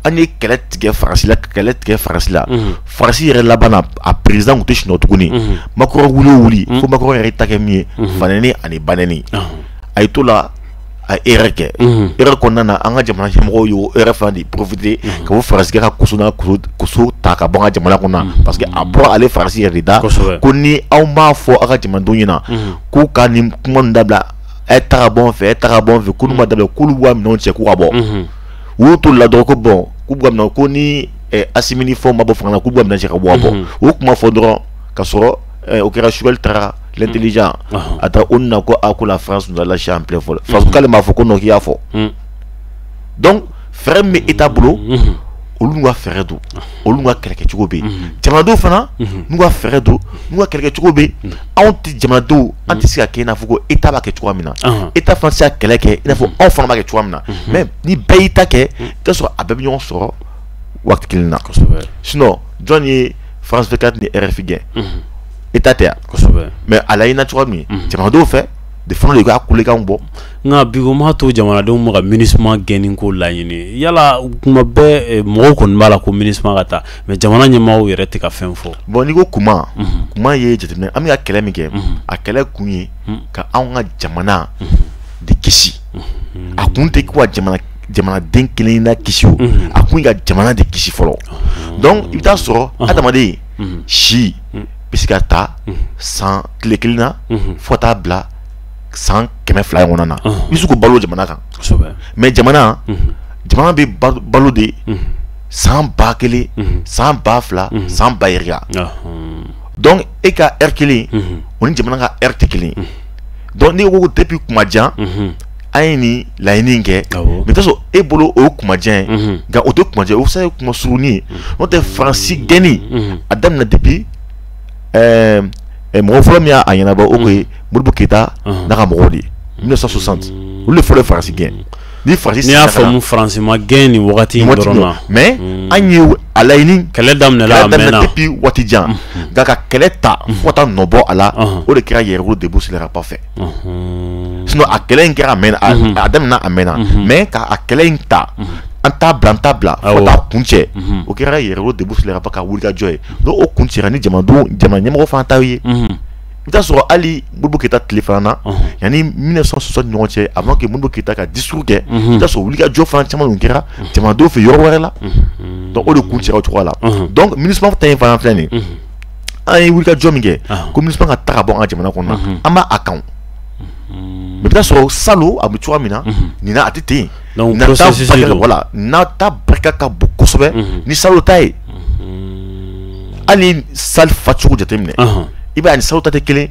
an ye kɛlɛ tigɛ Faransi la, kɛlɛ tigɛ Faransi la. Faransi yɛrɛ laban na, a président tun tɛ sunɔgɔ tuguni. Macron wuli o wuli, fo Macron yɛrɛ ta kɛ min ye, fanɛni ani banɛni. A ye to la, a ye erreur kɛ. Erreur kɔnɔna na, an ka jamana ɲɛmɔgɔw y'o erreur fana de profiter ka fɔ Faransi ka koso n'a koso ta ka bɔ an ka jamana kɔnɔ, parce que a bɔra ale Faransi yɛrɛ de da ko ni anw b'a fɔ aw ka jamanadenw ɲɛna k'u ka nin kuma ninnu dabila, e ta ka bɔ n fɛ, e ta ka bɔ n fɛ, ko n'u ma dabila k'olu b'u ka minɛnw cɛ k'u ka bɔ. U y'u to la dɔrɔn ko bon, k'u b'u ka minɛnw, ko ni Assimi ni fɛnw ma bɔ fanga la, k'u b'u ka minɛn cɛ ka bɔ ka bɔ. U kuma fɔ dɔrɔn ka sɔrɔ o kɛra Choguel taara l'intelligent a taara ONU na ko a ko la France nous a lâché en plein vol. France k'ale m'a fɔ ko non, k'i y'a fɔ. Donc fɛɛrɛ min bɛ État bolo, olu n'u ka fɛɛrɛ don, olu n'u ka kɛlɛkɛcogo bɛ yen. Jamanadenw fana n'u ka fɛɛrɛ don, n'u ka kɛlɛkɛcogo bɛ yen. Anw tɛ jamanadenw, an tɛ se ka kɛ i n'a fɔ ko État b'a kɛ cogoya min na, État fana tɛ se ka kɛlɛ kɛ i n'a fɔ anw fana b'a kɛ cogoya min na. Mais ni bɛɛ y'i ta kɛ, i t'a sɔrɔ a bɛɛ bɛ ɲɔgɔn sɔrɔ waati kelen na. Sinon jɔn ye France 24 ni RFI gɛn? État tɛ yan. Mais a laɲinina cogoya min jamanadenw fɛ de fana de k'a kulekanw bɔ. Nka bi o m'a to jamanadenw ma ka MINUSMA gɛnni ko laɲini. Yala kuma bɛɛ mɔgɔw kɔni b'a la ko MINUSMA ka taa, mais jamana ɲɛmaaw yɛrɛ tɛ ka fɛn fɔ. Bon, n'i ko kuma, kuma ye jateminɛ, an bɛ ka kɛlɛ min kɛ, a kɛlɛ kun ye ka anw ka jamana de kisi. A kun tɛ ko ka jamanaden kelen na kisi o, a kun ye ka jamana de kisi fɔlɔ. Donc i bɛ taa sɔrɔ adamaden si bɛ se ka taa san tile kelen na fo ka taa bila san 200 ɲɔgɔnna na, i bɛ se k'o balo jamana kan. Mais jamana bɛ balo de san 1000, san 2000, san 2000. Donc e ka heure kelen o ni jamana ka heure tɛ kelen. Donc n'i ko ko depuis kuma jan An ye nin laɲini in kɛ, mais i bɛ t'a sɔrɔ e bolo o ye kumajan ye, nka o tɛ kumajan ye, o fisa ye kuma surunin ye. N'o tɛ, Faransi gɛnni a daminɛ depuis mɔgɔ fɔlɔ min y'a ɲɛnabɔ, o kun ye Modibo Keyita n'a ka mɔgɔw de ye, 1960. Olu de fɔlɔ ye Faransi gɛn. Ni Faransi N'i y'a faamu, Faransi ma gɛn nin wagati in dɔrɔn na. Mais an ye a laɲini Kɛlɛ daminɛla a mɛnna. depuis waati jan, nka ka kɛlɛ ta fo ka taa nɔ bɔ a la, o de kɛra Yɛrɛwolo Debout sur les remparts fɛ. Sinon a kɛlɛ in kɛra a mɛnna, a daminɛ a mɛnna, mais ka a kɛlɛ in ta, an t'a bila, an t'a bila fo ka taa kun cɛ, o kɛra Yɛrɛwolo Debout sur les remparts ka wulikajɔ ye. Donc o kun cɛra ni jamanadenw, jamana ɲɛmɔgɔ fana ta ye. I bɛ taa sɔrɔ hali Modibo Keyita tile fana na, yanni 1960 ɲɔgɔn cɛ, avant que Modibo Keyita ka discours kɛ, i bɛ taa sɔrɔ wulikajɔ fana caman tun kɛra jamanadenw fɛ yɔrɔ wɛrɛ la. Donc o de kun cɛra o cogoya la. Donc MINUSMA ta in fana filɛ nin ye, an ye wulikajɔ min kɛ ko MINUSMA ka taa ka bɔ an ka jamana kɔnɔ na, an b'a a kan. Mais i bɛ taa sɔrɔ salon a bɛ cogoya min na, nin na a tɛ ten. Donc processus don. Voilà, n'a ta barika ka bon kosɛbɛ ni salon ta ye. Hali ni salle facogo jateminɛ, i b'a ye ani salon ta tɛ kelen.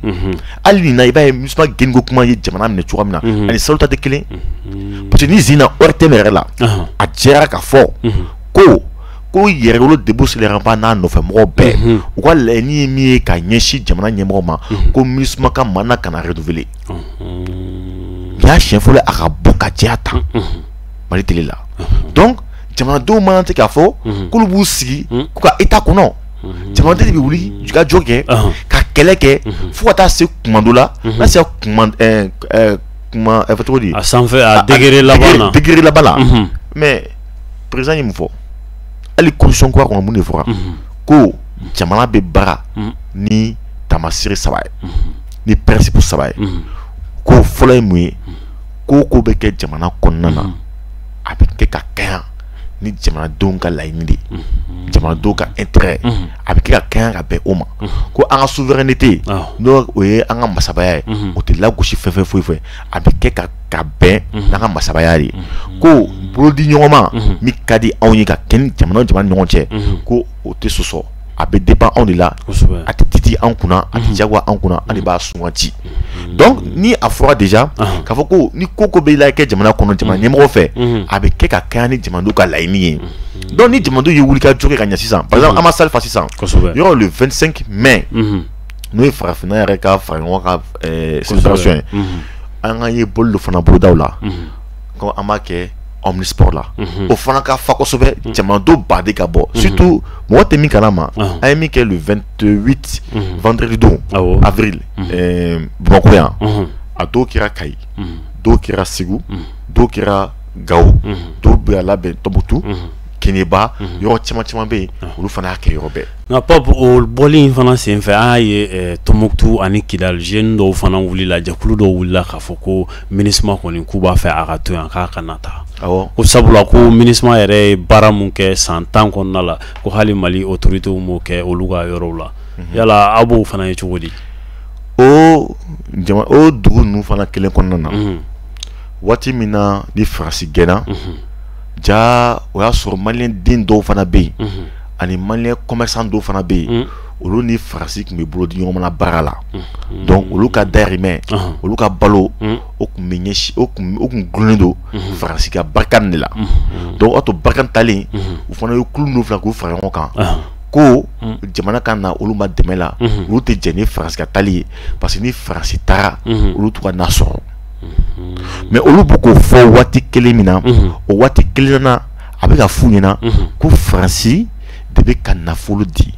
Hali nin na, i b'a ye MINUSMA gɛnni ko kuma ye jamana minɛ cogoya min na, ani salon ta tɛ kelen, parce que ni zina ORTM yɛrɛ la, a jɛra ka fɔ ko Yɛrɛwolo Debout sur les remparts n'a nɔfɛ mɔgɔw bɛɛ, u ka laɲini ye min ye ka ɲɛsin jamana ɲɛmɔgɔ ma, ko MINUSMA ka mandat kana renouveler. Nin y'a siɲɛ fɔlɔ a ka bɔ ka jɛya tan Mali télé la. Donc jamanadenw man tɛ k'a fɔ k'olu b'u sigi k'u ka état kɔnɔ. Jamanaden de bɛ wuli ka jɔ kɛ, ka kɛlɛ kɛ fo ka taa se kuma dɔ la, n'a sera kuma kuma fɔ cogo di? A sanfɛ, a degré laban na. Degré laban la. Mais président ye mun fɔ? Hali constitution kura kɔnɔ, mun de fɔra? Ko jamana bɛ baara ni taamasere saba ye, ni principe saba ye. Ko fɔlɔ ye mun ye? Ko ko bɛ kɛ jamana kɔnɔna na, a bɛ kɛ ka kɛɲɛ ni jamanadenw ka laɲini de ye, jamanadenw ka intérêt, a bɛ kɛ ka kɛɲɛ ka bɛn o ma. Ko an ka souveraineté, n'o o ye an ka masabaya ye, o tɛ lagosi fɛn fɛn foyi fɛ, a bɛ kɛ ka bɛn n'an ka masabaya de ye. Ko bolodi ɲɔgɔnma min ka di anw ye ka kɛ ni jamana o jamana ni ɲɔgɔn cɛ, ko o tɛ sɔsɔ, a bɛ dépend anw de la, a tɛ titi an kunna, a tɛ diyagoya an kunna, an de b'a suganti. Donc ni a fɔra déjà k'a fɔ ko ni ko ko bɛ la kɛ jamana kɔnɔ, jamana ɲɛmɔgɔ fɛ, a bɛ kɛ ka kɛɲɛ ni jamanadenw ka laɲini ye. Donc ni jamanadenw ye wulikajɔ kɛ ka ɲɛ sisan, par exemple an ma salle fa sisan yɔrɔ, le 25 mai, n'o ye farafinna yɛrɛ ka fara ɲɔgɔn kan célébration ye, an ka ye boli dɔ fana bolodaw la ko an b'a kɛ omnisport la, o fana ka fa kosɛbɛ, jamanadenw baden ka bɔ, surtout mɔgɔ tɛ min kalama, an ye min kɛ le 28, vendredi don avril, Bamakɔ yan, a dɔw kɛra Kayi, dɔw kɛra Segu, dɔw kɛra Gawo, dɔw bɛ a labɛn Tɔnbukutu, Keneba, yɔrɔ caman caman bɛ yen, olu fana y'a kɛ yɔrɔ bɛɛ. Nka Pape, o bɔli in fana senfɛ, an y'a ye Tɔnbukutu ani Kidali, jeunes dɔw fana wulila, jɛkulu dɔw wulila k'a fɔ ko MINUSMA kɔni k'u b'a fɛ a ka to yan, k'a kana taa. Ko sabula ko MINUSMA yɛrɛ ye baara mun kɛ san 10 kɔnɔna la, ko hali Mali autorités m'o kɛ olu ka yɔrɔw la. Yala aw b'o fana ye cogo di? O jama, o dugu ninnu fana kelen kɔnɔna na, waati min na ni Faransi gɛnna ja, o y'a sɔrɔ maliyɛn den dɔw fana bɛ yen ani maliyɛn commerçant dɔw fana bɛ yen, olu ni Faransi tun bɛ bolo di ɲɔgɔn ma baara la. Donc olu ka dahirimɛ, olu ka balo, o tun bɛ ɲɛsin, o tun gulonnen don Faransi ka Barkhane de la. Donc o y'a to Barkhane talen, u fana ye kulu ninnu fila k'u fara ɲɔgɔn kan ko jamana ka na olu ma dɛmɛ la, olu tɛ jɛn ni Faransi ka taali ye, parce que ni Faransi taara, olu t'u ka na sɔrɔ. Mais olu bɛ k'o fɔ waati kelen min na, o waati kelen na, a bɛ ka f'u ɲɛna ko Faransi de bɛ ka nafolo di,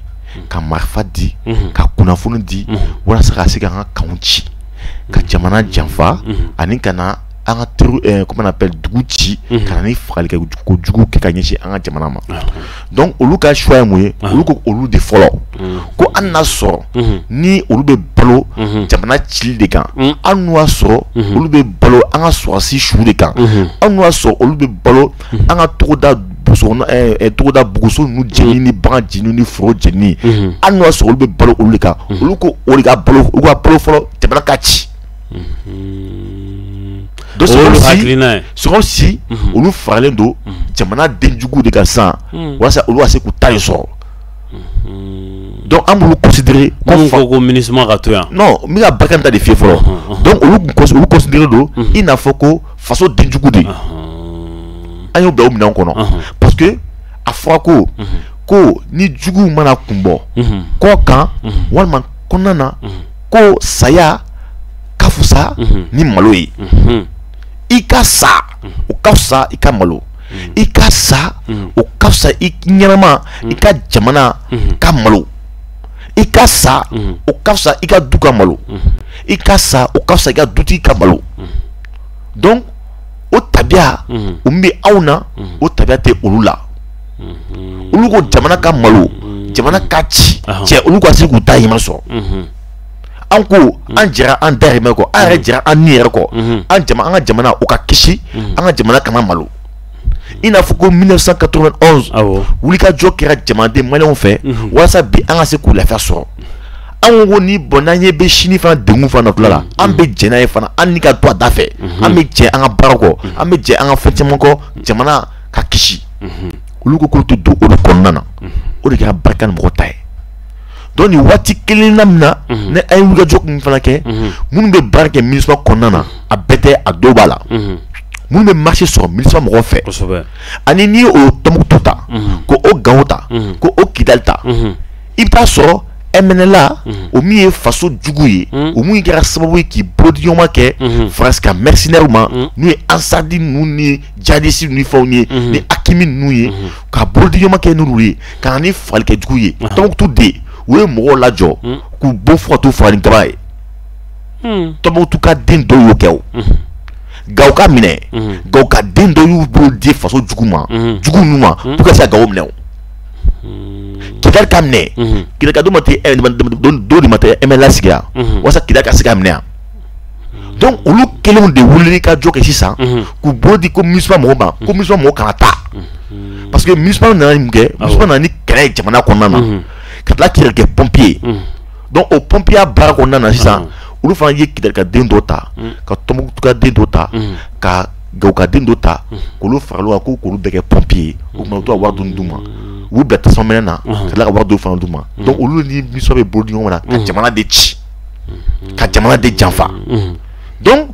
ka marifa di, ka kunnafoni di, walasa ka se k'an ka kanw ci, ka jamana janfa, ani ka na an ka teri, comment on appelle, dugu ci, ka na ni fagalikɛ kojugu kɛ ka ɲɛsin an ka jamana ma. Donc olu ka choix ye mun ye? Olu ko olu de fɔlɔ ko hali n'a sɔrɔ ni olu bɛ balo jamana cili de kan, hali n'o y'a sɔrɔ olu bɛ balo an ka sɔrɔdasi su de kan, hali n'o y'a sɔrɔ olu bɛ balo an ka togoda togoda buguso ninnu jeni ni bagan jeni ni foro jeni, hali n'o y'a sɔrɔ olu bɛ balo olu de kan, olu ko o de ka balo, olu ka balo fɔlɔ, jamana ka ci. Donc c'est comme si olu faralen don jamana denjugu de kan sisan, walasa olu ka se k'u ta in sɔrɔ. Donc an b'olu considérer comme ko MINUSMA ka to yan. Non, n bɛ ka Barkhane ta de f'i ye fɔlɔ. Donc olu considérer don i n'a fɔ ko faso denjugu de. An y'o bila o minɛn kɔnɔ parce que a fɔra ko ni juguw mana kun bɔ kɔ kan walima kɔnɔna na ko saya ka fisa ni malo ye. I ka sa o ka fisa i ka malo, i ka sa o ka fisa i ɲɛnama i ka jamana ka malo, i ka sa o ka fisa i ka du ka malo, i ka sa o ka fisa i ka dutigi ka malo. Donc o tabiya o min bɛ anw na, o tabiya tɛ olu la. Olu ko jamana ka malo, jamana ka ci cɛ, olu ka se k'u dahirimɛ sɔrɔ. An ko an jɛra an dahirimɛ kɔ, an yɛrɛ jɛra an ni yɛrɛ kɔ, an jama an ka jamana o ka kisi, an ka jamana kana malo. I n'a fɔ ko 1991 wulikajɔ kɛra jamanaden maliyɛnw fɛ walasa bi an ka se k'u lafiya sɔrɔ. An ko ni bɔn n'an ye bɛ sini fana degun fana natɔla la, an bɛ jɛn n'a ye fana, an ni ka to a da fɛ, an bɛ jɛ an ka baara kɔ, an bɛ jɛ an ka fɛn caman kɔ, jamana ka kisi. Olu ko k'olu tɛ don o de kɔnɔna na, o de kɛra Barkhane mɔgɔ ta ye. Donc nin waati kelen na min na, ni an ye wulikajɔ min fana kɛ, minnu bɛ baara kɛ MINUSMA kɔnɔna na, a bɛɛ tɛ, a dɔw b'a la. Minnu bɛ marché sɔrɔ MINUSMA mɔgɔw fɛ, ani n'i y'o Tɔnbukutu ta, ko o Gawo ta, ko o Kidali ta, i bɛ taa sɔrɔ MNLA o min ye faso jugu ye, o min kɛra sababu ye k'i bolodiɲɔgɔnma kɛ France ka mercenaires ma, n'u ye Ansardi ninnu ni djihadistes ni fɛnw ye, ni Hakimi ninnu ye, ka bolodiɲɔgɔnma kɛ n'olu ye, ka na ni fagalikɛjugu ye. Tɔnbukutu de u ye mɔgɔw lajɔ k'u bon fo ka t'u faga ni daba ye. Tɔnbukutu ka den dɔw y'o kɛ o. Gawo ka minɛ, Gawo ka den dɔw y'u bolo di faso jugu ma, jugu ninnu ma, pour ka se ka Gawo minɛ o. Kidali ka minɛ, Kidali ka dɔ ma tɛ dɔw de ma tɛ MNLA sigi yan walasa Kidali ka se ka minɛ yan. Donc olu kelenw de wulili ka jɔ kɛ sisan k'u bolo di ko MINUSMA mɔgɔw ma, ko MINUSMA mɔgɔw kana taa, parce que MINUSMA nana mun kɛ? MINUSMA nana ni kɛlɛ ye jamana kɔnɔna na, ka tila k'i yɛrɛ kɛ pompier. Donc o pompier baara kɔnɔna na sisan, olu fana ye Kidali ka den dɔ ta, ka Tɔnbukutu ka den dɔ ta, ka Gawo ka den dɔ ta, k'olu fara olu kan ko k'olu bɛɛ kɛ pompier ye. O tuma u t'u ka wari dun d'u ma, u b'u bila tasuma mɛnɛ na, ka tila ka wari dɔw fana d'u ma. Donc olu ni MINUSMA bɛ bolo di ɲɔgɔn ma ka jamana de ci, ka jamana de janfa. Donc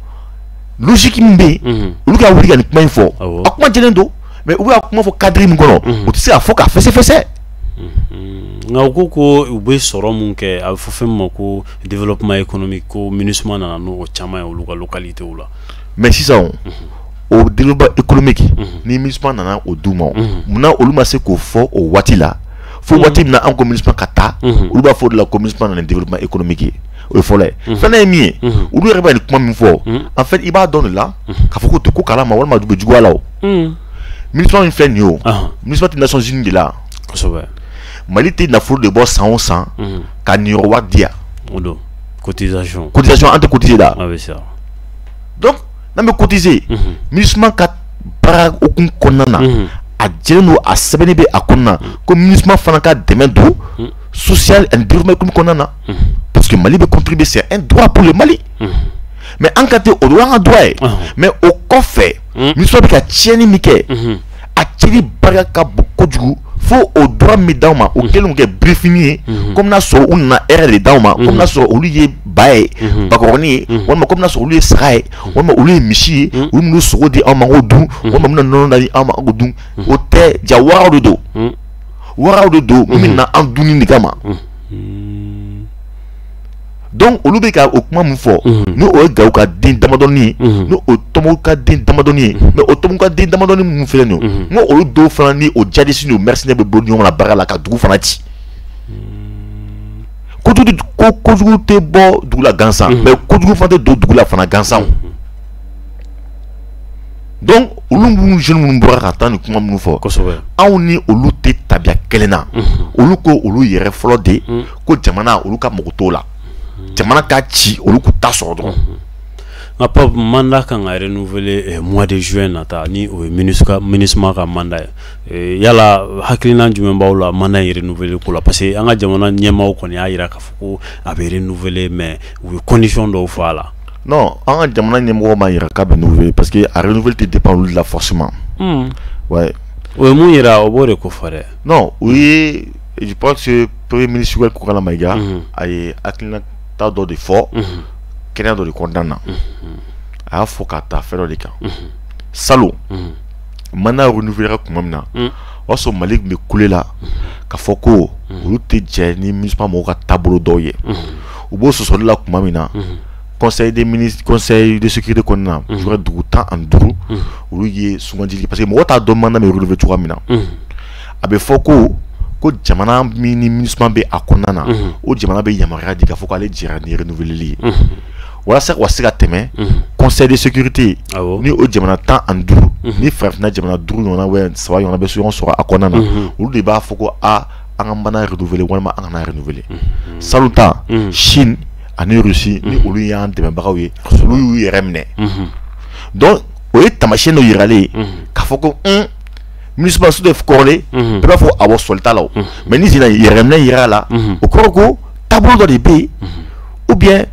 logique min bɛ yen, olu ka wuli ka nin kuma in fɔ, a kuma jɛlen don, mais u bɛ ka kuma fɔ cadre min kɔnɔ, u tɛ se k'a fɔ k'a fɛsɛfɛsɛ. Nka u ko u bɛ sɔrɔ mun kɛ, a bɛ fɔ fɛn min ma ko développement économique, ko MINUSMA nana n'o caman ye olu ka localité la. Mais sisan o développement économique ni MINUSMA nana o d'u ma, munna olu ma se k'o fɔ o waati la? Fo waati min na an ko MINUSMA ka taa, olu b'a fɔ o de la ko MINUSMA nana ni développement économique ye. O ye fɔlɔ ye. Filanan ye min ye, olu yɛrɛ bɛ nin kuma min fɔ, en fait i b'a dɔn de la k'a fɔ ko tɛ ko kalama walima u bɛ juguya la o. MINUSMA min filɛ nin ye o, MINUSMA tɛ Nations Unies de la. Kosɛbɛ. Mali tɛ nafolo de bɔ san o san ka niyɔrɔ wari di yan. O don. Cotisation. Cotisation, an tɛ cotiser la. A bɛ sa. Donc n'an bɛ cotiser, MINUSMA ka baara hukumu kɔnɔna na, a jɛlen don, a sɛbɛnni bɛ a kɔnɔna na ko MINUSMA fana ka dɛmɛ don social and développement économique kɔnɔna na, parce que Mali bɛ contribuer, c'est un droit pour le Mali. Mais an ka tɛ o don an ka droit ye. Mais o kɔfɛ, MINUSMA bɛ ka tiɲɛni min kɛ, a tiɲɛni barika ka bon kojugu. Fo o droit min d'aw ma, o kɛlen kɛ birifini ye, komi n'a sɔrɔ u nana hɛrɛ de d'aw ma, komi n'a sɔrɔ olu ye ba ye, bakɔrɔni ye, walima komi n'a sɔrɔ olu ye saga ye, walima olu ye misi ye, olu minnu sogo di aw ma k'o dun, walima minnu nɔnɔ di aw ma k'o dun. O tɛ ja, waraw de don, waraw de don min na an dunni de kama. Donc olu bɛ ka o kuma min fɔ, ni o ye Gawo ka den damadɔni ye, ni o Tɔnbukutu ka den damadɔni ye, mais o Tɔnbukutu ka den damadɔni minnu filɛ nin ye, n ko olu dɔw fana ni o djihadistes ni o mercenaires bɛ bolo ɲɔgɔn na baara la ka dugu fana ci. Kojugu tɛ bɔ dugu la gansan, mais kojugu fana tɛ don dugu la fana gansan. Donc olu minnu jeunes minnu bɔra ka taa nin kuma minnu fɔ, anw ni olu tɛ tabiya kelen na. Olu ko olu yɛrɛ fɔlɔ de ko jamana olu ka mago t'o la, jamana ka ci olu k'u ta sɔrɔ dɔrɔn. Nka Pape, mandat kan ka renouveler mois de juin nata, ni o ye MINUSMA ka mandat ye. Yala hakilina jumɛn b'aw la mandat in renouveler ko la? Parce que an ka jamana ɲɛmaaw kɔni y'a jira k'a fɔ ko a bɛ renouveler, mais u ye condition dɔw fɔ a la. Non, an ka jamana ɲɛmɔgɔw m'a jira k'a bɛ renouveler, parce que a renouveler tɛ dépend olu de la forcément. Ouais. O ye mun yira, o b'o de ko fɔ dɛ. Non, u ye Je pense que premier ministre Choguel Kokalla Maïga a ye hakilinata dɔ de fɔ kɛnɛya dɔ de kɔnɔna na. A y'a fɔ ka taa fɛn dɔ de kan. Salon mandat renouvelé tuma min na, o y'a sɔrɔ Mali tun bɛ kule la k'a fɔ ko olu tɛ jɛ ni MINUSMA mɔgɔw ka taabolo dɔw ye. U b'o sɔsɔli la tuma min na, conseil des ministres, conseil de sécurité kɔnɔna na, je crois dugu 15, olu ye sugandili, parce que mɔgɔ t'a dɔn mandat bɛ renouveler cogoya min na. A bɛ fɔ ko jamana min ni MINUSMA bɛ a kɔnɔna na, o jamana bɛ yamaruya di k'a fɔ k'ale jɛra ni renouveleli ye, walasa ka se ka tɛmɛ conseil de sécurité ni o jamana 15 ni farafinna jamana 5 ɲɔgɔnna ou 3 ɲɔgɔnna bɛ ɲɔgɔn sɔrɔ a kɔnɔna na, olu de b'a fɔ ko a an ka mandat renouveler walima an kana renouveler. Salon ta, Chine ani Russie ni olu y'an dɛmɛbagaw ye, olu y'u yɛrɛ minɛ. Donc o ye taamasiyɛn dɔ yiralen ye k'a fɔ ko MINUSMA su de kɔrɔlen, bɛɛ b'a fɔ awɔ sɔli t'a la o, mais ni sina yɛrɛminɛ yira a la, o kɔrɔ ko taabolo dɔ de bɛ yen, ou bien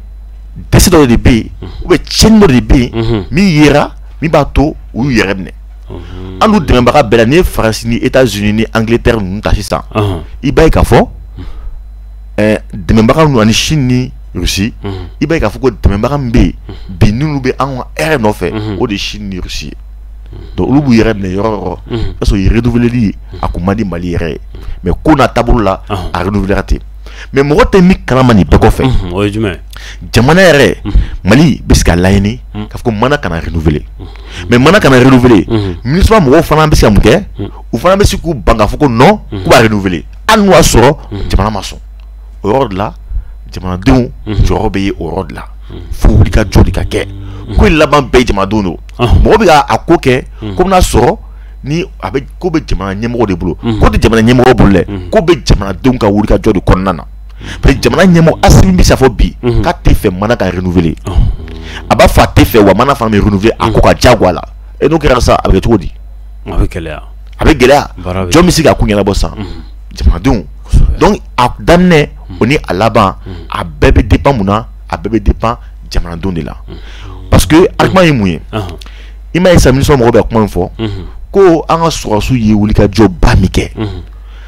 dɛsɛ dɔ de bɛ yen, ou bien tiɲɛni dɔ de bɛ yen min yera min b'a to u y'u yɛrɛ minɛ. An n'u dɛmɛbaga bɛɛ la, n'i ye Faransi ni États-Unis ni Angleterre ninnu ta sisan, i b'a ye k'a fɔ dɛmɛbaga ninnu ani Chine ni Russie, i b'a ye k'a fɔ ko dɛmɛbaga min bɛ yen bi n'olu bɛ an ka hɛrɛ nɔfɛ, o de ye Chine ni Russie ye. Donc olu b'u yɛrɛ minɛ yɔrɔ o yɔrɔ, i b'a sɔrɔ renouveleli a kun man di Mali yɛrɛ ye, mais ko n'a taabolo la a renouvelera ten. Mais mɔgɔ tɛ min kalama nin bɛɛ kɔfɛ, o ye jumɛn? Jamana yɛrɛ Mali bɛ se ka laɲini k'a fɔ ko mandat kana renouveler, mais mandat kana renouveler, MINUSMA mɔgɔw fana bɛ se ka mun kɛ? U fana bɛ se k'u ban k'a fɔ ko non, k'u b'a renouveler, hali n'o y'a sɔrɔ jamana ma sɔn. O yɔrɔ de la jamanadenw jɔyɔrɔ bɛ ye o yɔrɔ de la, fo wulikajɔ de ka kɛ. Ko in laban bɛɛ ye jamanadenw don. Mɔgɔ bɛ ka a ko kɛ komi n'a sɔrɔ ni a bɛ ko bɛ jamana ɲɛmɔgɔ de bolo, ko tɛ jamana ɲɛmɔgɔ bolo dɛ, ko bɛ jamanadenw ka wulikajɔ de kɔnɔna na. Parce que jamana ɲɛmɔgɔ Assimi bɛ se k'a fɔ bi k'a tɛ fɛ mandat ka renouveler, a b'a fɔ a tɛ fɛ, wa mandat fana bɛ renouveler a ko ka diyagoya la. E n'o kɛra sisan, a bɛ kɛ cogo di? A bɛ gɛlɛya. A bɛ gɛlɛya. Jɔn bɛ se k'a ko ɲɛnabɔ sisan? Jamanadenw. Donc a daminɛ o ni a laban, a bɛɛ bɛ dépend mun na? A bɛɛ bɛ dépend jamanadenw de la. Parce que argument ye mun ye? I m'a ye sisan MINUSMA mɔgɔw bɛ ka kuma min fɔ, ko an ka sɔrɔdasiw ye wulikajɔba min kɛ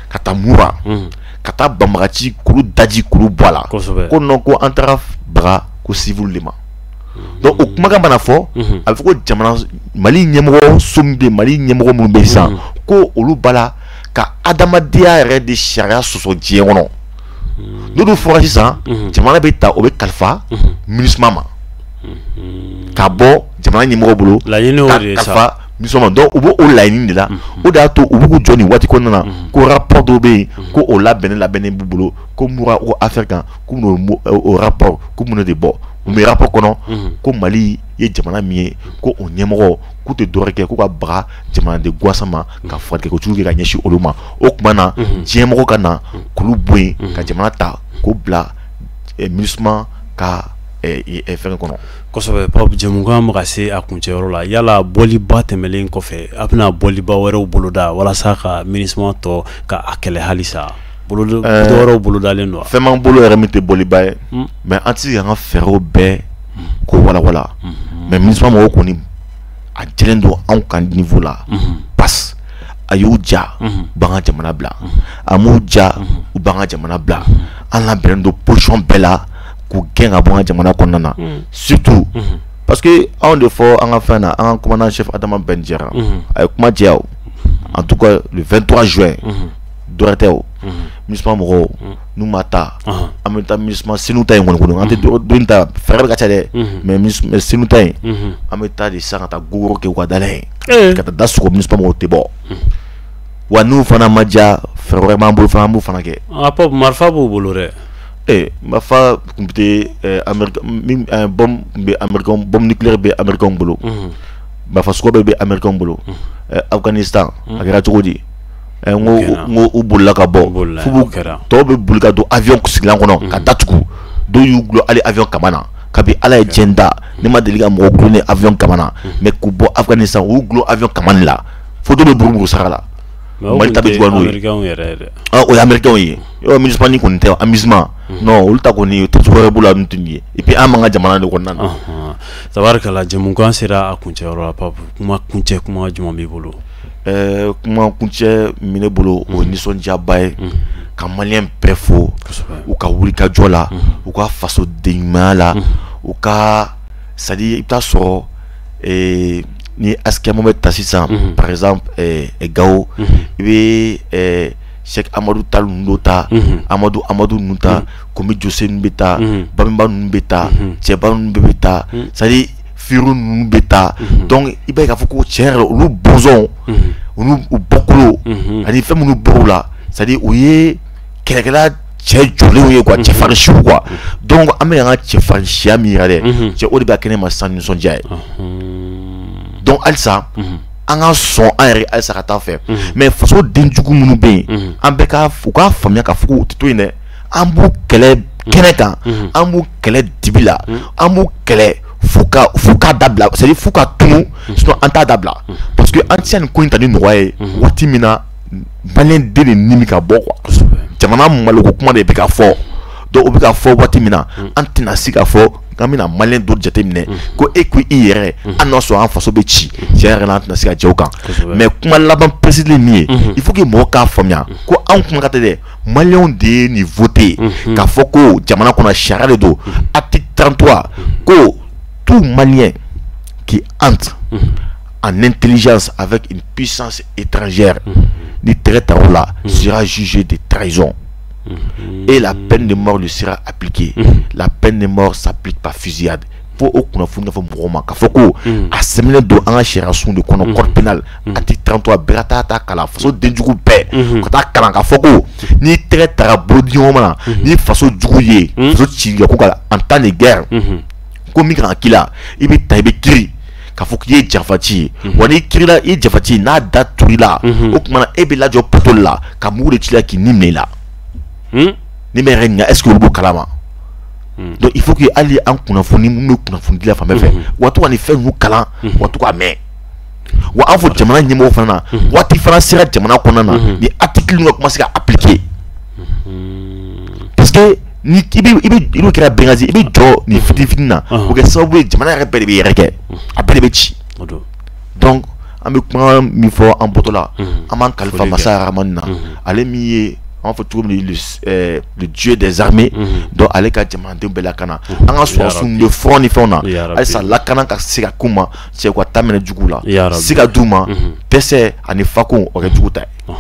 ka taa Mura, ka taa banbagaci kuru daji kuru bɔ a la, ko non, ko an taara baga ko civil de ma. Donc o kumakan mana fɔ, a bɛ fɔ ko jamana Mali ɲɛmɔgɔ so min bɛ yen, Mali ɲɛmɔgɔ minnu bɛ yen sisan, ko olu b'a la ka adamadenya yɛrɛ de sariya sɔsɔ diɲɛ kɔnɔ. N'olu fɔra sisan, jamana bɛ ta, o bɛ kalifa MINUSMA ma, ka bɔ jamana ɲɛmɔgɔ bolo ka kalifa MINUSMA ma. Donc u b'o laɲini de la, o de y'a to u b'u k'u jɔ nin waati kɔnɔna na ko rapport dɔw bɛ yen ko o labɛnnen b'u bolo, ko Mura o affaire kan, k'u bɛn'o o rapport k'u bɛn'o de bɔ. U bɛ rapport kɔnɔ ko Mali ye jamana min ye, ko o ɲɛmɔgɔ k'u tɛ dɔwɛrɛ kɛ k'u ka baga jamanaden gansan ma, ka furakɛ kojugu kɛ ka ɲɛsin olu ma. O tuma na diɲɛmɔgɔ ka na k'olu bɔ yen ka jamana ta k'o bila MINUSMA ka fɛn kɔnɔ. Kosɛbɛ. Pape, jɛmukan bɛ ka se a kuncɛyɔrɔ la. Yala bɔliba tɛmɛlen kɔfɛ, a bɛna bɔliba wɛrɛw boloda walasa ka MINUSMA tɔ ka a kɛlɛ halisa? Dɔwɛrɛw bolodalen don? Fɛn m'an bolo yɛrɛ min tɛ bɔliba ye, mais an tɛ se k'an ka fɛɛrɛw bɛɛ ko walawala, mais MINUSMA mɔgɔw kɔni a jɛlen don anw ka niveau la. Parce a y'u ja, u b'an ka jamana bila, a m'u ja, u b'an ka jamana bila. An labɛnnen don position bɛɛ la k'u gɛn ka bɔ an ka jamana kɔnɔna na, surtout parce que anw de fɔ an ka fɛn na, an ka commandant chef Adama Ben Diarra a ye kuma jɛya o. En tout cas le 23 juin, dɔwɛrɛ tɛ o, MINUSMA mɔgɔw n'u ma taa, an bɛ taa MINUSMA Senu ta in kɔni, an tɛ don ta, fɛɛrɛ bɛ ka ca dɛ, mais Senu ta in an bɛ taa de sisan ka taa gogoro kɛ u ka da la yen, ka taa da sɔgɔ, MINUSMA mɔgɔw tɛ bɔ. Wa n'u fana ma diya, fɛɛrɛ wɛrɛ b'an bolo fana, an b'o fana kɛ. Ah Pape, marifa b'u bolo dɛ. Marifa tun tɛ Amérique min, bombe bɛ américain, bombe nucléaire bɛ américain bolo, marifa sugu bɛɛ bɛ américain bolo. Afghanistan a kɛra cogo di? N ko u bolila ka bɔ, f'u tɔw bɛ boli ka don avion sigilan kɔnɔ ka datugu, dɔw y'u gulon hali avion kama na. Kabi Ala ye diɲɛ da, ne ma deli ka mɔgɔ gulonnen avion kama na, mais k'u bɔ Afghanistan, u y'u gulon avion kama de la fo dɔw bɛ buruburu sara la. Mali ta bɛ juguya n'o ye. O ye américain ye. Yɔrɔ MINUSMA ni kɔni tɛ amusement, non, olu ta kɔni tɔgɔ wɛrɛ b'u la min tɛ nin ye. Et puis an b'an ka jamana de kɔnɔna na. Tabarikala, jɛmukan sera a kuncɛyɔrɔ la. Pape, kuma kuncɛ kuma jumɛn b'i bolo? Kuma kuncɛ min ne bolo, o ye nisɔndiyaba ye ka maliyɛn bɛɛ fo u ka wulikajɔ la, u ka fasoden ɲumanya la, u ka, c'est à dire i bɛ taa sɔrɔ ni askɛma bɛ ta sisan, par exemple Gawo, i bɛ Cheikh Amadou Tall ninnu ta, Amadu ninnu ta, Komi Jose ninnu bɛ ta, Baminba ninnu bɛ ta, Cɛba ninnu bɛɛ bɛ ta, c'est à dire Firu ninnu bɛ ta. Donc i b'a ye k'a fɔ ko tiɲɛ yɛrɛ la, olu bɔnsɔnw, olu u bɔkolo ani fɛn minnu bɔr'u la, c'est à dire u ye kɛlɛkɛla cɛ jɔlenw ye quoi, cɛfarinsiw quoi. Donc an bɛ an ka cɛfarinsiya min yira dɛ, cɛ, o de b'a kɛ ne ma sisan nisɔndiya ye. Donc halisa an ka sɔn an yɛrɛ halisa ka taa fɛ, mais faso denjugu minnu bɛ yen, an bɛɛ ka u k'a faamuya k'a fɔ k'u tɛ to yen dɛ. An b'u kɛlɛ kɛnɛ kan, an b'u kɛlɛ dibi la, an b'u kɛlɛ f'u ka dabila, c'est à dire f'u ka tunu, sinon an t'a dabila, parce que an tɛ se ka nin ko in ta ni nɔgɔya ye. Waati min na maliyɛn den de ni bɛ ka bɔ quoi, jamana maloko kuma de bɛ ka fɔ. Donc o bɛ ka fɔ waati min na, an tɛna se k'a fɔ k'an bɛna maliyɛn dɔ jateminɛ ko e ko i yɛrɛ, an n'a sɔrɔ an faso bɛ ci, tiɲɛ yɛrɛ la, an tɛna se ka jɛ o kan. Mais kuma laban préciser min ye, il faut que mɔgɔw k'a faamuya ko anw kuma ka tɛ dɛ, maliyɛnw de ye nin voté k'a fɔ ko jamana kɔnɔ sariya de don. Article 33 ko tout Malien qui entre en intelligence avec une puissance étrangère ni tɛgɛ ta o la sera jugé de trahison et la peine de mort lui sera appliquée. La peine de mort s'applique par fusillade. Fo o kunnafoni ka fɔ mɔgɔw ma k'a fɔ ko a sɛbɛnnen don an ka sariya sun de kɔnɔ, code pénal article 33. Bɛɛ ka taa ta kalan, faso denjugu bɛɛ ka taa kalan k'a fɔ ko n'i tɛgɛ ta ka bolo di ɲɔgɔn ma ni faso jugu ye, faso ci ko ka en temps de guerre, ko min kan ka k'i la, i bɛ ta, i bɛ kiiri k'a fɔ k'i ye janfaci ye. Wa n'i kirila i ye janfaci ye, n'a da tur'i la, o tuma na e bɛ lajɔ poto la ka mugu de ci la k'i ni minɛ i la. Ni bɛ yɛrɛ ɲininka, est ce que olu b'o kalama? Donc il faut que hali an kunnafoni minnu bɛ kunnafoni di la fan bɛɛ fɛ, wa to ka nin fɛn ninnu kalan, wa to k'a mɛn. Wa an fɔ jamana ɲɛmɔgɔ fana na, waati fana sera jamana kɔnɔna na, ni article ninnu ka commencer ka appliquer, parce que ni i bɛ i bɛ kɛra Benghazi, i bɛ jɔ nin fitinin fitinin na, o kɛ sababu ye jamana yɛrɛ bɛɛ de bɛ yɛrɛ kɛ, a bɛɛ de bɛ ci. Donc an bɛ kuma min fɔ an bɔtɔ la, an b'an kalifa masa Rahamani na, ale min ye, an b'a fɔ cogo min, le dieu des armées. Donc ale ka jamanadenw bɛɛ lakana, an ka sɔrɔsiw bɛ front ni fɛnw na, halisa lakana ka se ka k'u ma, cɛ ka taa minɛ jugu la, se ka d'u ma, dɛsɛ ani fako o kɛ jugu ta ye.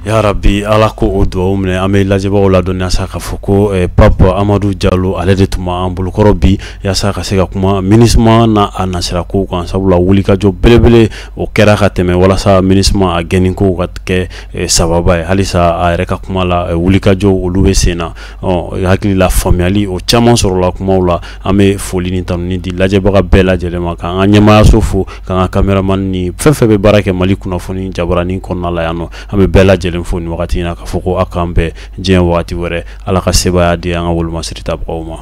Ya Rabi, Ala ko o dugawu minɛ. An bɛ lajɛbagaw ladɔnniya sa k'a fɔ ko Pape Amadu Jalo, ale de tun b'an bolokɔrɔ bi yaasa ka se ka kuma MINUSMA n'a a nasira kow kan, sabula wulikajɔ belebele o kɛra ka tɛmɛ walasa MINUSMA a gɛnni kow ka kɛ sababa ye. Halisa a yɛrɛ ka kuma la, wulikajɔ olu bɛ sen na. Ɔ hakili la, faamuyali o caman sɔrɔla kumaw la. An bɛ foli ni tanuni di lajɛbaga bɛɛ lajɛlen ma, k'an ka ɲɛmaayaso fo, k'an ka caméraman ni fɛn fɛn bɛ baara kɛ Mali kunnafoni jabaranin kɔnɔna la yan nɔ. An bɛ bɛɛ lajɛlen fo nin wagati in na, k'a fɔ ko aw k'an bɛn diɲɛ wagati wɛrɛ. Ala ka sebaaya di an ka wolomasiri tabagaw ma.